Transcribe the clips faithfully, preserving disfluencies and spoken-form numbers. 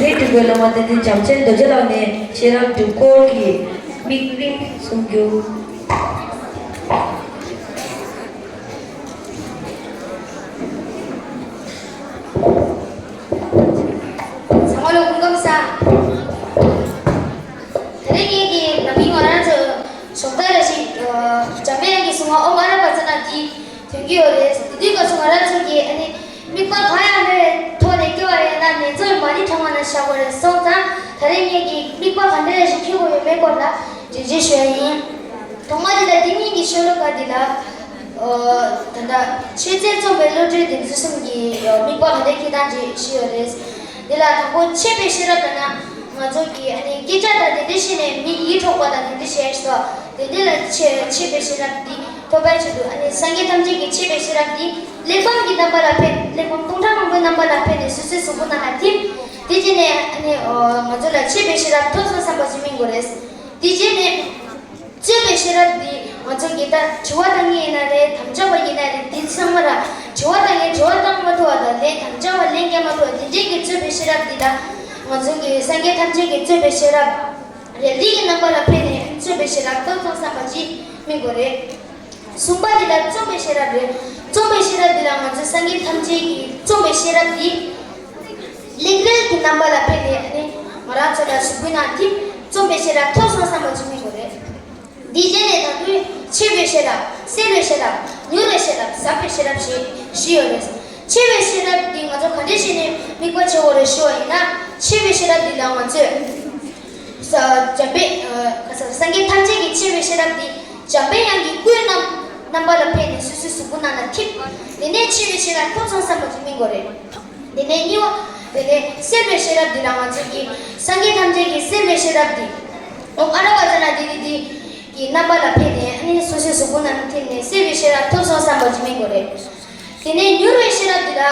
རེད། འབྲུག་པའི་སློབ་མ་བསྟན་འཛིན་བྱམས་ཆེན་རྡོ་རྗེ་ལགས་ནས་ཤེས་རབ་སྒྲུབ་སྐོར་གྱི་དམིགས་རིམ་གསུང་རྒྱུ། ཚང་མ་ལ་སྐུ་ཁམས་བཟང་། དེ་རིང་ངེད་ཀྱིས་ནམ་རྒྱུན་ང་རང་ཚོ་ཞོགས་པ་རེ་ཞིག་འཇམ་དཔལ་དབྱངས་ཀྱིས་གསུངས་པ་ཨོཾ་ཨ་ར་པ་ཙ་ན་དྷཱིཿ་ཐོན་གྱི་ཡོད་རེད། དེ་དུས་སྐབས་སུ་ང་རང་ཚོ་གིས་ཨ་ནི་དམིགས་པ་གང་ཡང་མེད་པའི་ཐོག་ནས་སྐྱེ་བ་རེ་ན་ནེ་ཙོ་མ་ཎི་ཕྲེང་བ་ན་བཞག་དགོས་རེད་སོང་ཙང་། ད་རེས་ངེད་ཀྱིས་དམིགས་པ་ག་འདྲ་ཞིག་འཁྱེར་དགོས་ཡོད་མེད་སྐོར་ལ་འགྲེལ་བརྗོད་ཞུ་ཡ་ཡིན། ཐོག་མ་དེ་ལ་འདི་ཉིད་ཀྱི་ཤོ་ལོ་ཀ་འདི་ལ། ཨོ། ད་ལྟ་མཆོད་རྫས་རྩོམ་པའི་བློ་གྲོས་ལྡན་ཚུལ་གསུམ་གྱི་དམིགས་པ་ག་འདྲ་འཁྱེར་སྟངས་ཅིག་ཞུས་ཡོད་རེད། འདི་ལ་དང་པོ་མཆོད་པའི་ཤེས་རབ་ལབ་ན་ང་ཚོ་གིས་ཨ་ནི་སྐད་ཆ་དང་དེ་འདྲ་བཤད་ནས་མི་ཡིད་འཕྲོག་པ་དང་དེ་འདྲ་བྱས་སོ། དེ་འདྲ་ལ་མཆོད་མཆོད་པའི་ཤེས་རབ་འདི་ཐོབ་པའི་ཆེད་དུ་ཨ་ནི་སངས་རྒྱས་ཐམས་ཅད་ཀྱི་མཆོད་པའི་ཤེས་རབ་འདི་གླེགས་བམ་གྱི་རྣམ་པ་ལ་ཕེབས། གླེགས་བམ་སྟོང་ཕྲག་མང་པོའི་རྣམ་པ་ལ་ཕེབས་ནས་སོ་སོའི་གཟུགས་པོ་ནང་ལ་ཐིམ། དེ་རྗེས་ནས་ཨ་ནི་ང་ཚོ་ལ་མཆོད་པའི་ཤེས་རབ་ཐོབ་སོང་བསམ་པ་ཞིག་སྨིན་དགོས་རེད། དེ་རྗེས་ནས། རྩོད་པའི་ཤེས་རབ་འདི་ང་ཚོ་གི་ད་དྲི་བ་བཏང་མཁན་ཡིན་ན་རེད། དམ་བཅའ་བ་ཡིན་ན་རེད། འདི་ཚང་མ་ལ་དྲི་བ་བཏང་མཁན་དྲི་བ་བཏང་མ་ཐུབ་པ་དང་ལན་དམ་བཅའ་བ་ལན་རྒྱག་མ་ཐུབ་པ་དེ་འདྲའི་གི་རྩོད་པའི་ཤེས་རབ་འདི་ལ་ང་ཚོ་གི་སངས་རྒྱས་ཐམས་ཅད་ཀྱི་རྩོད་པའི་ཤེས་རབ་རེད། འདི་གི་རྣམ་པ་ལ་ཕེབས་ནས་རྩོད་པའི་ཤེས་རབ་ཐོབ་སོང་བསམ་པ་ཅིག་སྨིན་དགོས་རེད། གསུམ་པ་འདི་ལ་རྩོམ་པའི་ཤེས་རབ་རེད། རྩོམ་པའི་ཤེས་རབ་འདི་ལ་ང་ཚོ་སངས་རྒྱས་ཐམས་ཅད་ཀྱི་རྩོམ་པའི་ཤེས་རབ་འདི་གླེགས་རིལ་གྱི་རྣམ་པ་ལ་ཕེབས་ནས་ཨ་ནི་ང་རང་ཚོ་ལ་གཟུགས་པོའི་ནང་ཐིམ། རྩོམ་པའི་ཤེས་རབ་ཐོབ་སོང་བསམ་པ་ཅིག་སྨིན་དགོས་རེད། འདིའི་རྗེས་ནས་ད་དུང་མཆོད་པའི་ཤེས་རབ། སེལ་བའི་ཤེས་རབ། མྱུར་བའི་ཤེས་རབ། ཟབ་པའི་ཤེས་རབ་ཞེས་བཞི་ཡོད་རེད། མཆོད་པའི་ཤེས་རབ་འདི་ང་ཚོ་ག་འདྲ་བྱས་ནས་དམིགས་པ་བྱེད་དགོས་རེད་ཞུ་བ་ཡིན་ན། མཆོད་པའི་ཤེས་རབ་འདི་ལ་ང་ཚོས་ས་འཇམ་དཔལ་ཨ་ག་ས་སངས་རྒྱས་ཐམས་ཅད་ཀྱི་མཆོད་པའི་ཤེས་རབ་འདི་འཇམ་དཔལ་དབྱངས་ཀྱི་སྐུའི་རྣམ་རྣམ་པ་ལ་ཕེབས་ནས་སོ་སོའི་གཟུགས་པོ་ནང་ལ་ཐིམ། དེ་ནས་མཆོད་པའི་ཤེས་རབ་ཐོབ་སོང་བསམ་པ་ཅིག་སྨིན་དགོས་རེད། དེ་ནས་གཉིས་པ། དེ་ནས་སེལ་བའི་ཤེས་རབ་འདི་ལ་ང་ཚོ་གིས་སངས་རྒྱས་ཐམས་ཅད་ཀྱི་སེལ་བའི་ཤེས་རབ་འདི། ཨོཾ་ཨ་ར་པ་ཙ་ན་དྷཱིཿ་དྷཱིཿ་དྷཱིཿ་གི་རྣམ་པ་ལ་ཕེབས་ནས་ཨ་ནི་སོ་སོའི་གཟུགས་པོ་ནང་ཐིམ་ནས་སེལ་བའི་ཤེས་རབ་ཐོབ་སོང་བསམ་པ་ཅིག་སྨིན་དགོས་རེད། དེ་ནས་མྱུར་བའི་ཤེས་རབ་འདི་ལ།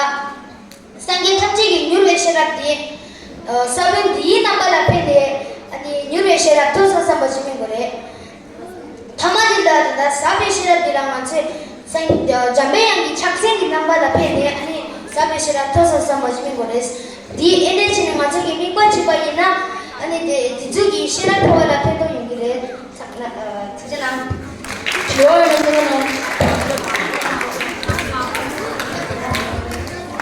སངས་རྒྱས་ཐམས་ཅད་ཀྱི་མྱུར་བའི་ཤེས་རབ་འདི། ས་བོན་འདིའི་རྣམ་པ་ལ་ཕེབས་ནས་ཨ་ནི་མྱུར་བའི་ཤེས་རབ་ཐོབ་སོང་བསམ་པ་ཅིག་སྨིན་དགོས་རེད། ཐ་མ་འདི་ལ་ད་ལྟ་ཟབ་པའི་ཤེས་རབ་འདི་ལ་ང་ཚོས་སངས་འཇམ་དཔལ་དབྱངས་ཀྱི་ཕྱག་མཚན་གྱི་རྣམ་པ་ལ་ཕེབས་ནས་ཨ་ནི་ཟབ་པའི་ཤེས་རབ་ཐོབ་སོང་བསམ་པ་ཞིག་སྨིན་དགོས་རེད། འདི་ཨེ་འདྲས་བྱས་ནས་ང་ཚོ་གི་དམིགས་པ་བྱས་པ་ཡིན་ན་ཨ་ནི་དེ་དེ་ཚོ་གི་ཤེས་རབ་འཕེལ་བ་ལ་ཕན་ཐོགས་ཡོང་གི་རེད། ཐུགས་རྗེ་གནང་། དྲི་བ་ཡོད་ན་ཟེར་ན།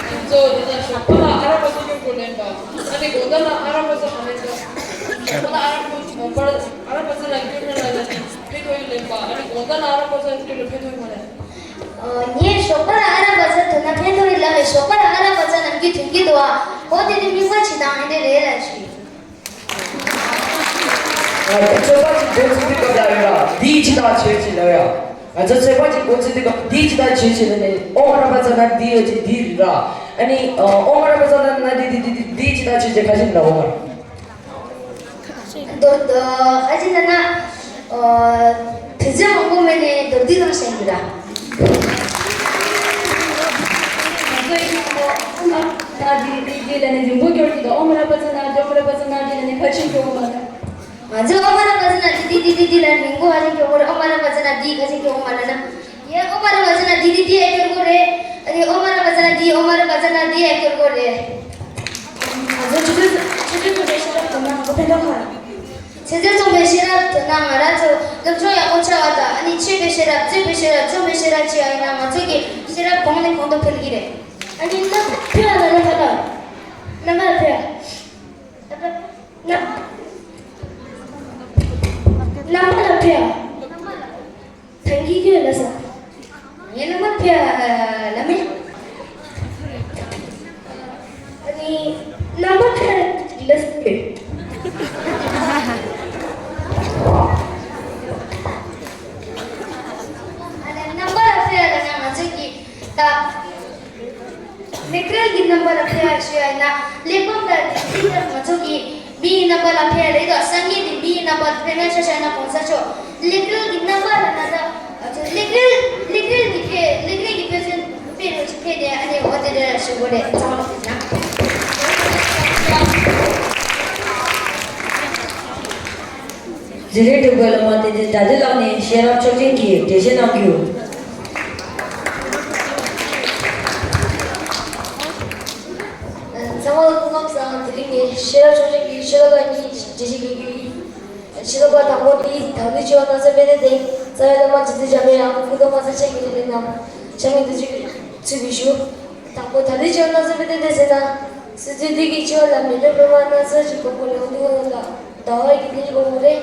ཁྱེད་ཚོ་དེ་ལ་ཞོགས་པ་ལ་ཨ་ར་པ་ཚོ་སྐྱོན་དགོས་ལེན་པ། ཨ་ནི་དགོང་དག་ལ་ཨ་ར་པ་ཚོ་ག་ལེན་པ། ཞོགས་པ་ལ་ཨ་ར་པ་ཚོ་དགོང་པ་ཨ་ར་པ་ཚོ་ལ་སྐྱོན་ན་ལ་ལ་ནི་ཕན་ཐོགས་ཡོད་ལེན་པ། ཨ་ནི་དགོང་དག་ལ་ཨ་ར་པ་ཚོ་སྐྱོན་ལ་ཕན་ཐོགས་ཡོད་མ་རེད། ངས་ཞོགས་པ་ལ་ཨ་ར་པ་ཚོ་ཐོན་ན་ཕན་ཐོགས་ཡོད་ལབ་པས། ཞོགས་པ་ལ་ཨ་ར་པ་ཚོ་ནམ་རྒྱུན་ཐོན་གྱི་འདུག་ཨ། འོ་དེ་དེ་དམིགས་པ་བྱེད་སྟངས་ཨེ་འདྲ་རེད་ལ་ཞུས། ང་ཚོ་ཚོད་དཔག་ཅིག་འགོ་ཚུགས་དུས་སྐབས་ལ་ཡོད་ལ་འདིའི་ཇི་ལྟར་བྱེད་ཅེས་ལབ་ཡ། ང་ཚོ་ཚོད་དཔག་ཅིག་འགོ་ཚུགས་དུས་སྐབས་འདིའི་ཇི་ལྟར་བྱེད་ཅེས་ལབ་ནས་ཨོཾ་ཨ་ར་པ་ཙ་ན་དྷཱིཿ་ཡོད་ཅེས་འདི་རེད་ར། ཨ་ནི་ཨོཾ་ཨ་ར་པ་ཙ་ན་དྷཱིཿ་འདི་འདི་འདི་འདིའི་ཇི་ལྟར་བྱེད་ཅེས་ཁ་ཤས་ལ་འོ་མ། དོ་དོ་ཁ་ཅིག་ན་ན། དུས་ཚོད་མང་པོ་མེད་ནས་མདོར་བསྡུས་ཙམ་བཤད་ཡིན་ད། ང་ཚོ་ཡིན་ན་ཨོཾ་ཨ་ད་འདི་འདི་འདི་ལ་ནི་རིང་པོ་སྐྱོར་གྱི་འདུག་ཨོཾ་ཨ་ར་པ་ཙ་ན་དྷཱིཿ་ཨོཾ་ཨ་ར་པ་ཙ་ན་དྷཱིཿ་ལ་ནི་ཁ་ཆེམས་སྐྱོར་གོ་མ་ལ། ང་ཚོ་ཨོཾ་ཨ་ར་པ་ཙ་ན་དྷཱིཿ་འདི་འདི་འདི་འདི་ལ་རིང་པོ་ཁ་ཆེམས་སྐྱོར་གོ་རེད། ཨོཾ་ཨ་ར་པ་ཙ་ན་དྷཱིཿ་ཁ་ཆེམས་སྐྱོར་གོ་མ་ལ་ན། ཡ་ཨོཾ་ཨ་ར་པ་ཙ་ན་དྷཱིཿ་འདི་འདི་ཨེ་སྐྱོར་གོ་རེད། ཨ་ནི་ཨོཾ་ཨ་ར་པ་ཙ་ན་དྷཱིཿ་ཨོཾ་ཨ་ར་པ་ཙ་ན་དྷཱིཿ་ཨེ་སྐྱོར་གོ་རེད། ང་ཚོ་ཆུ་ཚོད་ཆུ་ཚོད་ཐུབ་པའི་ཤེས་རབ་དོ་སྣང་གོ་ཕན་ཐོགས་ཁ། ཆེ་ཚད་ཚོང་པའི་ཤེས་རབ་དོ་སྣང་ང་རང་ཚོ་སློབ་སྦྱོང་ཡག་པོ་བྱ་བ་དང་ཨ་ནི་མཆོད་པའི་ཤེས་རབ་རྩོད་པའི་ཤེས་རབ་རྩོམ་པའི་ཤེས་རབ་བྱེད་ཡ་ཡིན་ན་ང་ཚོ་གི་ཤེས་རབ་གོང་ནས་གོང་དུ་འཕེལ་གྱི་རེད། ཨ་ནི་རྣམ་པར་འཕེལ་བ་ལ་རྣམ་པར་ལ་རྣམ་པར་འཕེལ་བ་རྣམ་རྣམ་པར་ལ་འཕེལ་བ། ཐང་གི་ཁྱོད་ལ་ས། ངའི་རྣམ་པར་ཕེ་ལ་མེ། ཨ་ནི་རྣམ་པར་ཕེ་ལ་ས་ཡོད། ཨ་ནི་རྣམ་པར་ཕེ་ལ་ང་ང་ཚོ་གི་ད། གླེགས་རིལ་གྱི་རྣམ་པ་ལ་ཕེ་ཡ་ཞུ་ཡ་ཡིན་ན་གླེགས་བམ་དང་དེ་དང་ང་ཚོ་གི་མི་ཡི་རྣམ་པ་ལ་ཕེ་ཡ་རེད་དོ། སངས་རྒྱས་དེ་མི་ཡི་རྣམ་པ་དཔེར་ན་ཆ་བཞག་ན་གོང་ས་མཆོག་གླེགས་རིལ་གྱི་རྣམ་པ་ལ་ན་ད་ང་ཚོ་གླེགས་རིལ་གླེགས་རིལ་གྱི་ཕེ་གླེགས་རིལ་གྱི་དཔེ་མཚོན་དཔེ་རུ་ཅིག་ཕེ་ནས་ཨ་ནི་འོ་དེ་འདྲ་ཞུ་དགོས་རེད། ཚང་མ་ལ་ཕེབས་ན། རྗེས་ལུས་སྒྲུབ་དགོས་ལ་མ་བརྟེན་ཏེ་ད་ལྟའི་ལག་ནས་ཤེས་རབ་མཆོག་སྦྱིན་གྱིས་འགྲེལ་བཤད་གནང་རྒྱུ། ཚང་མ་ལ་སྐུ་ཁམས་བཟང་། དེ་རིང་ ཤེས་རབ་ཆོས་འབྱུང་གི་ཤོ་ལོ་ཀ་གཉིས་འགྲེལ་བཤད་རྒྱག་རྒྱུ་ཡིན། ཤོ་ལོ་ཀ་དང་པོ་དེ་དང་པོའི་ཆོས་རྣམ་གསུམ་དཔེ་དེབ་སྟེང་རྩ་བའི་བླ་མ་རྗེ་བཙུན་འཇམ་པའི་དབྱངས་སྐུ་གདུང་དམར་པོ་ཆེན་གྱི་གླིང་ནས་གནང་། ཆེན་མོ་དེ་ཚོས་ཚུལ་གྱིས་ཞུ། དང་པོ་དང་པོའི་ཆོས་རྣམ་གསུམ་དཔེ་དེབ་དེ་ཟེར་ན། སྲིད་རྩེ་འདི་གི་ཆོས་ལ་མི་འདྲ་པོ་མ་སྣ་ཚོགས་ཤིག་དགོངས་པ་རེད། འོ་འདི་ལ་ཟླ་བ་ཡི་གེ་འདི་ཞིག་དགོངས་པ་རེད།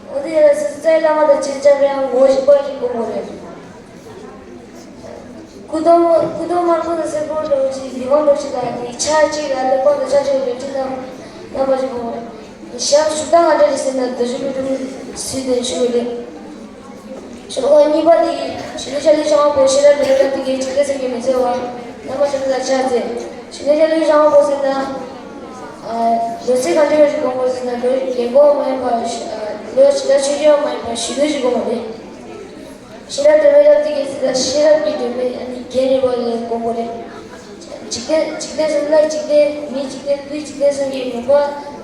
འོ་འདི་ལ་སྲིད་རྩེ་བླ་མ་དང་རྗེ་བཙུན་འཇམ་པའི་དབྱངས་ངོ་བོ་ཞིག་པ་ཞིག་དགོངས་པ་རེད། སྐུ་གདུང་སྐུ་གདུང་དམར་པོ་དང་སེར་པོ་འདྲ་བོ་ཅིག་ལི་ཝང་འདྲ་བོ་ཅིག་ལ་ནི་ཆ་གཅིག་ལ་གླེགས་བམ་དང་ཆ་གཅིག་ལ་ལེགས་བྲིས་རྣམ་རྣམ་པ་ཅིག་དགོངས་པ་རེད། ཞབས་ཞུ་སྟངས་ང་འདྲ་རེད་ཟེར་ན་རྡོ་རྗེ་སློབ་དཔོན་ཟེར་དེ་ཞུ་བ་རེད། ཞོགས་པ་གཉིས་པ་དེ་གཞོན་ནུ་ཤར་གླིང་ཤར་ཁང་པོ་ཤེས་རབ་འདི་ལ་དེ་གའི་འཇིག་རྟེན་སེམས་ཀྱི་མི་ཚེ་བ་བླ་མ་ཞབས་ལ་ཕྱག་འཚལ། གཞོན་ནུ་ཤར་གླིང་ཤར་ཁང་པོ་ཟེར་ན། ལོ་ཚིགས་ག་འདྲ་ཞིག་དགོངས་པ་ཟེར་ན་ལོ་རྒན་གོག་མ་ཡིན་པ། ལོ་ཇི་ལྟར་ཆོས་སྐྱོང་མ་ཡིན་པ་གཞོན་ནུ་ཞིག་དགོངས་པ་རེད། ཤེས་རབ་སྒྲོན་མེ་ལབ་དེ་གའི་ཚེ་ལ་ཤེས་རབ་ཀྱི་སྒྲོན་མེ་ཨ་ནི་རྒྱན་རེད་པ་ལས་དགོངས་པ་རེད། འཇིག་རྟེན་འཇིག་རྟེན་གསུམ་ལ་འཇིག་རྟེན་མི་འཇིག་རྟེན་ལུས་འཇིག་རྟེན་གསུམ་གྱི་ནུས་པ་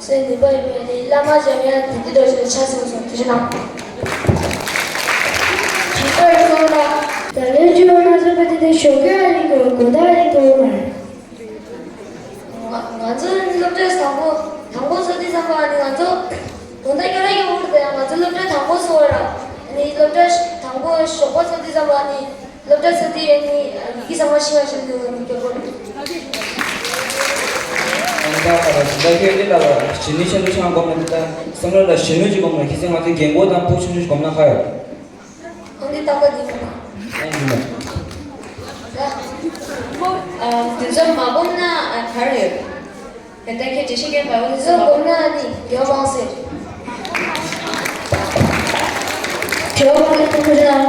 གསོན་ནུས་པ་ཡོད་པའི་ཨ་ནི་བླ་མ་འཇམ་དབྱངས་དེ་འདི་འདྲ་ཞིག་ལ་ཕྱག་འཚལ་སོང་། ཐུགས་རྗེ་གནང་། ཇི་ལྟར་གསུངས་ན། ད་ལན་བཅུ་པ་ན་སོ་པ་དེ་དེ་ཞོགས་ཀས་ཨ་ནི་གོ་གོ་ད་ཨ་ནི་གོ་མ། ང་ང་ཚོ་ནི་སློབ་གྲྭ་དང་པོ་དང་པོ་ཚར་དུས་ཙམ་པ་ནི་ང་ཚོ་དགོང་དག་སྐྱོ་ར་གི་འུར་དེ་ང་ཚོ་སློབ་གྲྭ་དང་པོ་སོང་བ་ར། ནི་སློབ་གྲྭ་དང་པོ་ཞོགས་པ་ཚར་དུས་ཙམ་པ་ནི་སློབ་གྲྭ་ཚར་དུས་ཡང་ནི་ཡི་གེ་ཚང་མ་ཤེས་པ་ཞིག་འདུག་ནི་སྐྱོ་པོ་རེད། ཨ་ནི་ད་ག་ར་ད་ཁྱོད་འདི་ལ་གཞོན་ནུ་ཆེན་པོ་ཆང་སྒོམ་ན་འདི་ད་བསམ་བློ་ལ་གཞོན་ནུ་ཅིག་སྒོམ་ན་ཁྱེད་ཚོ་ང་ཚོའི་རྒན་གོག་དང་ཕྲུ་གུ་ཆུང་ཆུང་ཞིག་སྒོམ་ན་ཁ་ཡོད། ཨང་ཀི་རྟག་པར་འདི་མིན་ན། ཨེ་འདི་མིན། ཨ། དེ་ཚོ་མ་སྒོམ་ན་ཨ་ག་རེ་ཡོད། ད་ལྟ་ཁྱེད་འགྲེལ་བཤད་རྒྱག་པ་འོ་དེ་ཚོ་སྒོམ་ན་ནི་རྒྱལ་བ་དབང་ཟེར། རྒྱལ་བ་དབང་གི་ཐུགས་ཁུར་དང་།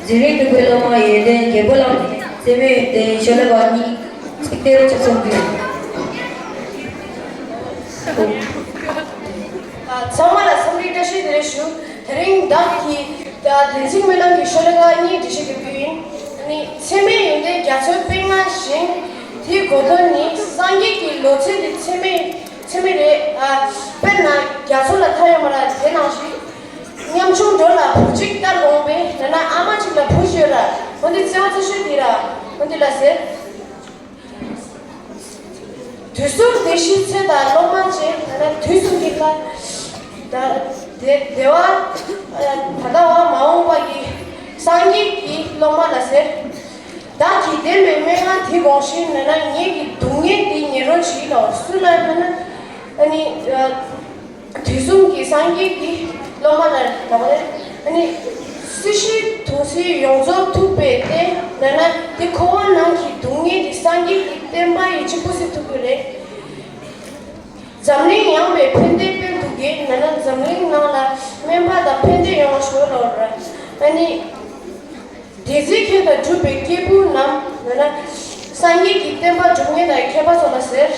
འཛིན་རིང་ནུས་པའི་བླ་མ་ཡོན་ཏན་རྒྱལ་པོ་ལགས་ནས་རྩེ་མོའི་ཡོན་ཏན་ཤོ་ལོ་ཀ་གཉིས་ཚིག་གཏེར་ཆ་ཚང་བསྡུས། ཚང་མ་ལ་འཚམས་འདྲི་བཀྲ་ཤིས་བདེ་ལེགས་ཞུ། དེ་རིང་བདག་གིས་བདེན་ཚིག་སྨོན་ལམ་གྱི་ཤོ་ལོ་ཀ་གཉིས་འགྲེལ་བཤད་རྒྱག་རྒྱུ་ཡིན། ནི་ཚད་མའི་ཡོན་ཏན་རྒྱ་མཚོའི་དཔེ་མངའ་ཞིང་། དེའི་གོ་དོན་ནི་སངས་རྒྱས་ཀྱི་ལོ་ཚད་དེ་ཚད་མའི་ཚད་མའི་རེད། དཔེར་ན་རྒྱ་མཚོ་ལ་མཐའ་ཡོད་མ་རེད། དེ་ནང་བཞིན་ཉམ་ཆུང་འགྲོ་ལ་བུ་གཅིག་ལྟར་འོང་བས་ན་ན་ཨ་མ་གཅིག་ལ་བུ་ཡོད་ར། འོན་ཏེ་བརྩེ་བ་བརྩེ་ཤོས་དེ་ར། འོན་ཏེ་ལ་ཟེར། དུས་གསུམ་བདེ་གཤེགས་ཚེ་དང་སློབ་མ་བཅས་ད་ལྟ་དུས་གསུམ་གྱི་ལྷ། ད་བདེ་བདེ་བ་ད་ལྟ་བ་མ་འོངས་པ་གི་སངས་རྒྱས་ཀྱི་སློབ་མ་ལ་ཟེར། བདག་གིས་བདེན་པའི་སྨན་ཁང་དེ་དགོངས་ཤིང་ན་ན་ངེད་ཀྱི་སྡུག་བསྔལ་འདི་ཉེ་རུ་བྱིས་ལོ་སུ་ལ་ན་ན་ཨ་ནི། དུས་གསུམ་གྱི་སངས་རྒྱས་ཀྱི་སློབ་མ་ལ་ལབ་པ་རེད། ཨ་ནི་སྲིད་ཞིའི་དུག་སེལ་ཡོངས་རྫོགས་ཐུབ་པའི་སྟེང་ན་ན་དེ་འཁོར་བ་ནང་གི་སྡུག་བསྔལ་དེ་སངས་རྒྱས་ཀྱི་བསྟན་པ་ཡིས་གཅིག་པུ་སེལ་ཐུབ་ཀྱི་རེད། འཛམ་གླིང་ཡངས་པའི་ཕན་བདེ་དཔལ་དུ་རྒྱས་ན་ན་འཛམ་གླིང་ནང་ལ་སྨན་པ་དང་ཕན་བདེ་ཡོང་བ་ཞུ་ལོ་ར། ཨ་ནི་དེ་ཚེ་ཁྱེད་དང་སྒྲུབ་པའི་སྐྱེས་བུ་རྣམས་ན་ན་སངས་རྒྱས་ཀྱི་བསྟན་པ་སྒྲུབ་མཁན་དང་མཁས་པ་ཚོ་ལ་ཟེར།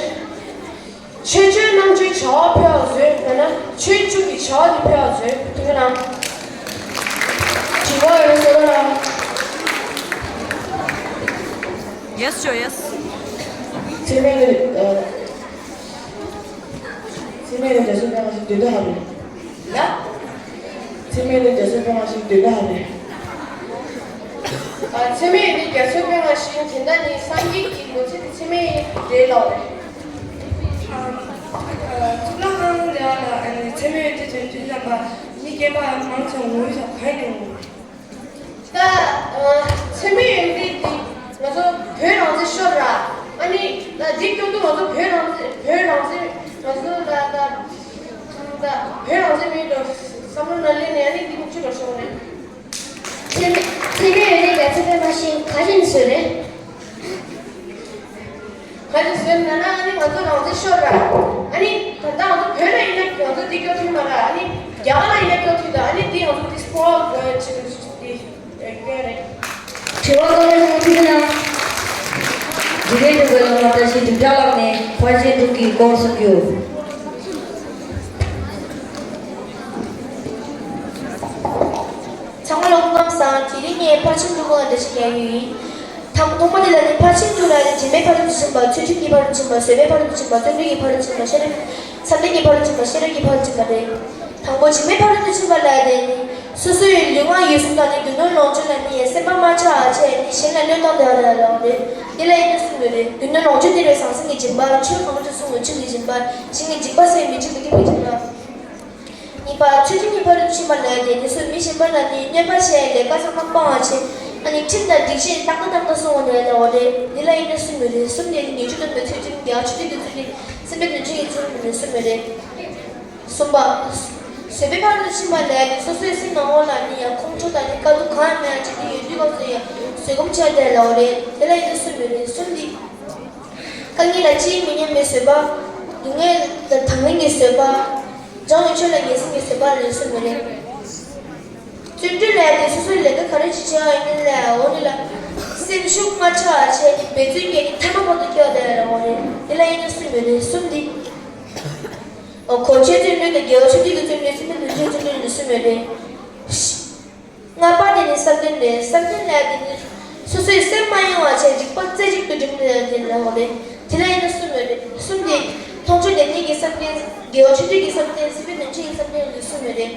ཆོས་སྤྱོད་རྣམ་བཅུའི་བྱ་བ་འཕེལ་བར་མཛོད་ན་ན་ཆོས་བཅུ་གི་བྱ་བ་འདི་འཕེལ་བར་མཛོད། ཐུགས་རྗེ་གནང་། དྲི་བ་ཡོད་ཟེར་བ་ལ། Yes, sure, yes. ཚད་མའི་ཚད་མའི་རྒྱ་མཚོའི་དཔེ་མངའ་ཞིང་དོན་དག་ཧ་ལས། ཡ། ཚད་མའི་རྒྱ་མཚོའི་དཔེ་མངའ་ཞིང་དོན་དག་ཧ་ལས། ཚད་མའི་རྒྱ་མཚོའི་དཔེ་མངའ་ཞིང་དེ་འདྲ་ནི་སངས་རྒྱས་ཀྱི་ལོ་ཚད་དེ་ཚད་མའི་རེད་ལོ། གཙུག་ལག་ཁང་ལ་ཚད་མའི་ཡོན་ཏན་དོན་ཚན་རྣམ་པ་མི་སྐྱེ་བ་མང་ཆེ་ངོ་བོའི་ཆ་གང་ཡིན། ད་ཚད་མའི་ཡོན་ཏན་དེ་ང་ཚོ་བོད་རང་བཙན་ཤོར་ར། ཨ་ནི་ད་འདི་སྐྱོ་དུས་ང་ཚོ་བོད་རང་བཙན་བོད་རང་བཙན་ང་ཚོ་ད་ད་ད་བོད་རང་བཙན་མེད་འགྲོ་བསམ་བློ་ན་སླེབས་ནས་ཨ་ནི་འདི་མི་ཆུ་འགྲོ་ཤོར་རེད། ཚད་མའི་ཚད་མའི་ཡོན་ཏན་རྒྱ་མཚོའི་དཔེ་མངའ་ཞིང་ག་ཞིག་ནས་བཟོས་རེད། ག་ཞིག་ཟེར་ན་ན་ཨ་ནི་ང་ཚོ་རང་བཙན་ཤོར་ར། ཨ་ནི་ད་ལྟ་ང་ཚོ་བོད་ལ་ཡིན་ན་ང་ཚོ་འདི་སྐྱོ་ཐུབ་མ་ར། ཨ་ནི་རྒྱ་གར་ལ་ཡིན་ན་སྐྱོ་ཐུབ་ད། ཨ་ནི་འདི་ང་ཚོ་འདི་སྤོ་བ་དགོས་ཆེད་དུ་འདི་སྐྱོ་རེད། དྲི་བ་བཀའ་མོལ་ཞུ་ཐུབ་ན། འཇིག་རྟེན་དུ་འགོད་ལ་མ་ལྟ་ཞིག་དུམ་གྲ་ལགས་ནས་ཕར་ཕྱིན་དྲུག་གི་སྐོར་གསུང་རྒྱུ། ཚང་མ་ལ་སྐུ་ཁམས་བཟང་། དེ་རིང་ངས་ཕར་ཕྱིན་དྲུག་སྐོར་ལ་འགྲེལ་བཤད་རྒྱག་ཡོད་ཡིན། ཐ་མ་ཐོག་མ་དེ་ལ་ནི་ཕར་ཕྱིན་དྲུག་ལ་ནི་འཇིགས་མེད་ཕ་རོལ་ཏུ་ཕྱིན་པ། ཆོས་དྲུག་གི་ཕ་རོལ་ཏུ་ཕྱིན་པ། བཟོད་པའི་ཕ་རོལ་ཏུ་ཕྱིན་པ། བརྩོན་འགྲུས་ཀྱི་ཕ་རོལ་ཏུ་ཕྱིན་པ། ཤེས་རབ། བསམ་གཏན་གྱི་ཕ་རོལ་ཏུ་ཕྱིན་པ། ཤེས་རབ་ཀྱི་ཕ་རོལ་ཏུ་ཕྱིན་པ་རེད། དང་པོ་འཇིགས་མེད་ཕ་རོལ་ཏུ་ཕྱིན་པ་ལ་དེ་ནི་སོ་སོའི་ལུས་ངག་ གསུམ་དང་ནི་རྒྱུ་ནོར་ལོངས་སྤྱོད་ལ་ནི་སེམས་པ་མ་ཆགས་པ་བྱས་ནི་གཞན་ལ་གནོད་བཏང་བསྡད་པ་རེད་ལབ་པ་རེད། དེ་ལ་ཡིན་ན་གསུངས་ཡོད་རེད། རྒྱུ་ནོར་ལོངས་སྤྱོད་སྟེར་བའི་ཟང་ཟིང་གི་སྦྱིན་པ། ཆོས་གང་འདོད་དུ་སྲུང་བའི་ཆོས་ཀྱི་སྦྱིན་པ། གཞན་གྱི་འཇིགས་པ་སེལ་བའི་མི་འཇིགས་མི་ཐེབས་པའི་སྦྱིན་པ། གཉིས་པ། ཆོས་ཁྲིམས་ཀྱི་ཕ་རོལ་ཏུ་ཕྱིན་པ་ལ་ཡང་དེ་ཚོས་མི་གཞན་པ་ལ་ནི་གནོད་པ་བྱས་ལས་ཀ་ཚང་མ་སྤང་བ་བྱས། ཨ་ནི་ཁྲིམས་དང་སྒྲིག་གཞི་ཏག་ཏག་ཏག་ཏག་སྲུང་བ་ནི་ལབ་པ་རེད། འདི་ལ་ཡིན་ན་གསུམ་ཡོད་རེད། གསུམ་དེ་ནི་ཉེས་སྤྱོད་སྡོམ་པའི་ཚུལ་ཁྲིམས། དགེ་བ་ཆོས་སྡུད་ཀྱི་ཚུལ་ཁྲིམས། སེམས་དཔའི་དོན་བྱེད་ཀྱི་ཚུལ་ཁྲིམས་ནི་གསུམ་ཡོད་རེད། གསུམ་པ། བཟོད་པའི་ཕ་རོལ་ཏུ་ཕྱིན་པ་ལ་ཡང་དེ་སོ་སོའི་སེམས་ནང་ལོགས་ལ་ནི་ཡང་ཁོང་ཁྲོ་དང་ནི་དཀའ་སྡུག་གང་ཡང་མེད་ཅིག་དེ་ཡོད་དུས་སྐབས་སུ་ཡང་བཟོད་སྒོམ་བྱས་ཏེ་ལབ་པ་རེད། དེ་ལ་ཡིན་ན་གསུམ་ཡོད་རེད། གསུམ་འདི། དཀའ་ངལ་ལ་ཅིས་མི་སྙམ་པའི་བཟོད་པ། སྡུག་བསྔལ་ལ་དང་ལེན་གྱི་བཟོད་པ། སྦྱངས་པའི་ཆོས་ལ་ངེས་འཛིན་གྱི་བཟོད་པ་ལ་གསུམ་ཡོད་རེད། བརྩོན་འགྲུས་ལ་ཡང་དེ་སོ་སོའི་ལས་ཀ་ག་རེ་ཞིག་བྱེད་ཡ་ཡིན་ན་ལ་འོ་ནི་ལ། སེམས་ཤུགས་མ་ཆག་པ་བྱས་ཏེ་འབད་བརྩོན་བྱས་ཏེ་མཐའ་མ་བར་དུ་སྐྱོད་བསྡད་ཡ་ལ་འོ་རེད། དེ་ལ་ཡིན་ན་གསུམ་ཡོད་རེད། གསུམ་འདི། འོ་གོ་ཆོད་བརྩོན་འགྲུས་དང་དགེ་བ་ཆོས་སྡུད་ཀྱི་བརྩོན་འགྲུས། སེམས་དཔའི་དོན་བྱེད་ཀྱི་བརྩོན་འགྲུས་ནི་གསུམ་ཡོད་རེད། ལྔ་པ་དེ་ནི་བསམ་གཏན་རེད། བསམ་གཏན་ལ་དེ་ནི་སོ་སོའི་སེམས་མ་གཡེང་བ་བྱས་རིག་པ་རྩེ་གཅིག་ཏུ་སྒྲིམ་ནས་དེ་ལ་འོ་རེད། དེ་ལ་ཡིན་ན་གསུམ་ཡོད་རེད། གསུམ་དེ། མཐོང་ཆོས་ལྡན་གཉིས་ཀྱི་བསམ་གཏན། དགེ་བ་ཆོས་སྡུད་ཀྱི་བསམ་གཏན། སེམས་དཔའི་དོན་བྱེད་ཀྱི་བསམ་གཏན་ལ་གསུམ་ཡོད་རེད།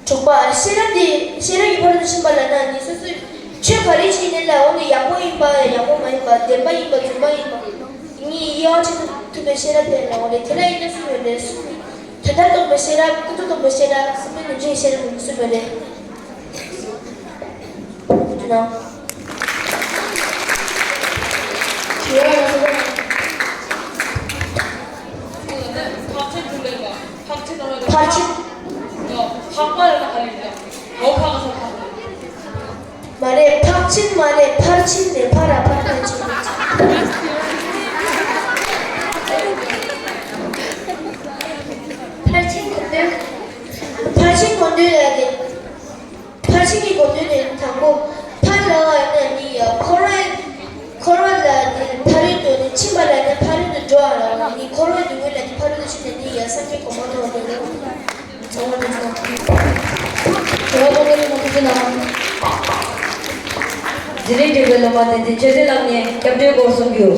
དྲུག་པ། ཤེས་རབ་དེ། ཤེས་རབ་ཀྱི་ཕ་རོལ་ཏུ་ཕྱིན་པ་ལབ་ན་ནི་སོ་སོའི་ཆོས་ག་རེ་ཞིག་ཡིན་ན་ལ་འོ་ནི་ཡག་པོ་ཡིན་པ་ཡག་པོ་མ་ཡིན་པ། བདེན་པ་ཡིན་པ་རྫུན་པ་ཡིན་པ། དེ་གཉིས་དབྱེ་བ་ཕྱེ་ཐུབ་པའི་ཤེས་རབ་དེ་ལ་འོ་རེད། དེ་ལ་ཡིན་ན་གསུམ་ཡོད་རེད། གསུམ་ནི། དོན་དམ་རྟོགས་པའི་ཤེས་རབ། ཀུན་རྫོབ་རྟོགས་པའི་ཤེས་རབ། སེམས་དཔའི་དོན་བྱེད་ཤེས་རབ་ནི་གསུམ་ཡོད་རེད། དྲི་བ་ཡོད་ན། ཕར་ཕྱིན། ཕར་ཕྱིན། ཕར་ཕྱིན། འཕགས་པ་ལ་ན་ཧ་ལས་ཡིན་ད། འོ་ཕག་ག་ས་ཕག་མ་རེད། ཕར་ཕྱིན་མ་རེད། ཕར་ཕྱིན་ནས་ཕར་ར་ཕར་ཕར་ཕྱིན། ཕར་ཕྱིན་གོ་དོན། ཕར་ཕྱིན་གོ་དོན་ལ་དེ། ཕར་ཕྱིན་གྱི་གོ་དོན་ནི་དང་པོ། ཕར་ལ་བ་ཡིན་ན་ནི་ཡ་འཁོར་བའི། འཁོར་བ་ལ་ནི་ཕ་རོལ་ཏུ་ནི་ཕྱིན་པ་ལ་ནི་ཕ་རོལ་ཏུ་འགྲོ་བ་ལ་ནི་འཁོར་བའི་སྡུག་བསྔལ་ལ་ནི་ཕ་རོལ་ཏུ་ཕྱིན་ནས་ནི་ཡ་སངས་རྒྱས་གོ་འཕང་ཐོབ་པ་དེ་ལ། ཚང་མ་ཐུགས་རྗེ་གནང་། དྲི་བ་ཐོག་མའི་ལུང་ཐུགས་རྗེ་གནང་། འཛིན་རིམ་དྲུག་པའི་སློབ་མ་བསྟན་འཛིན་ཆོས་སྲིད་ལགས་ནས་སྐྱབས་འགྲོའི་སྐོར་གསུང་རྒྱུ།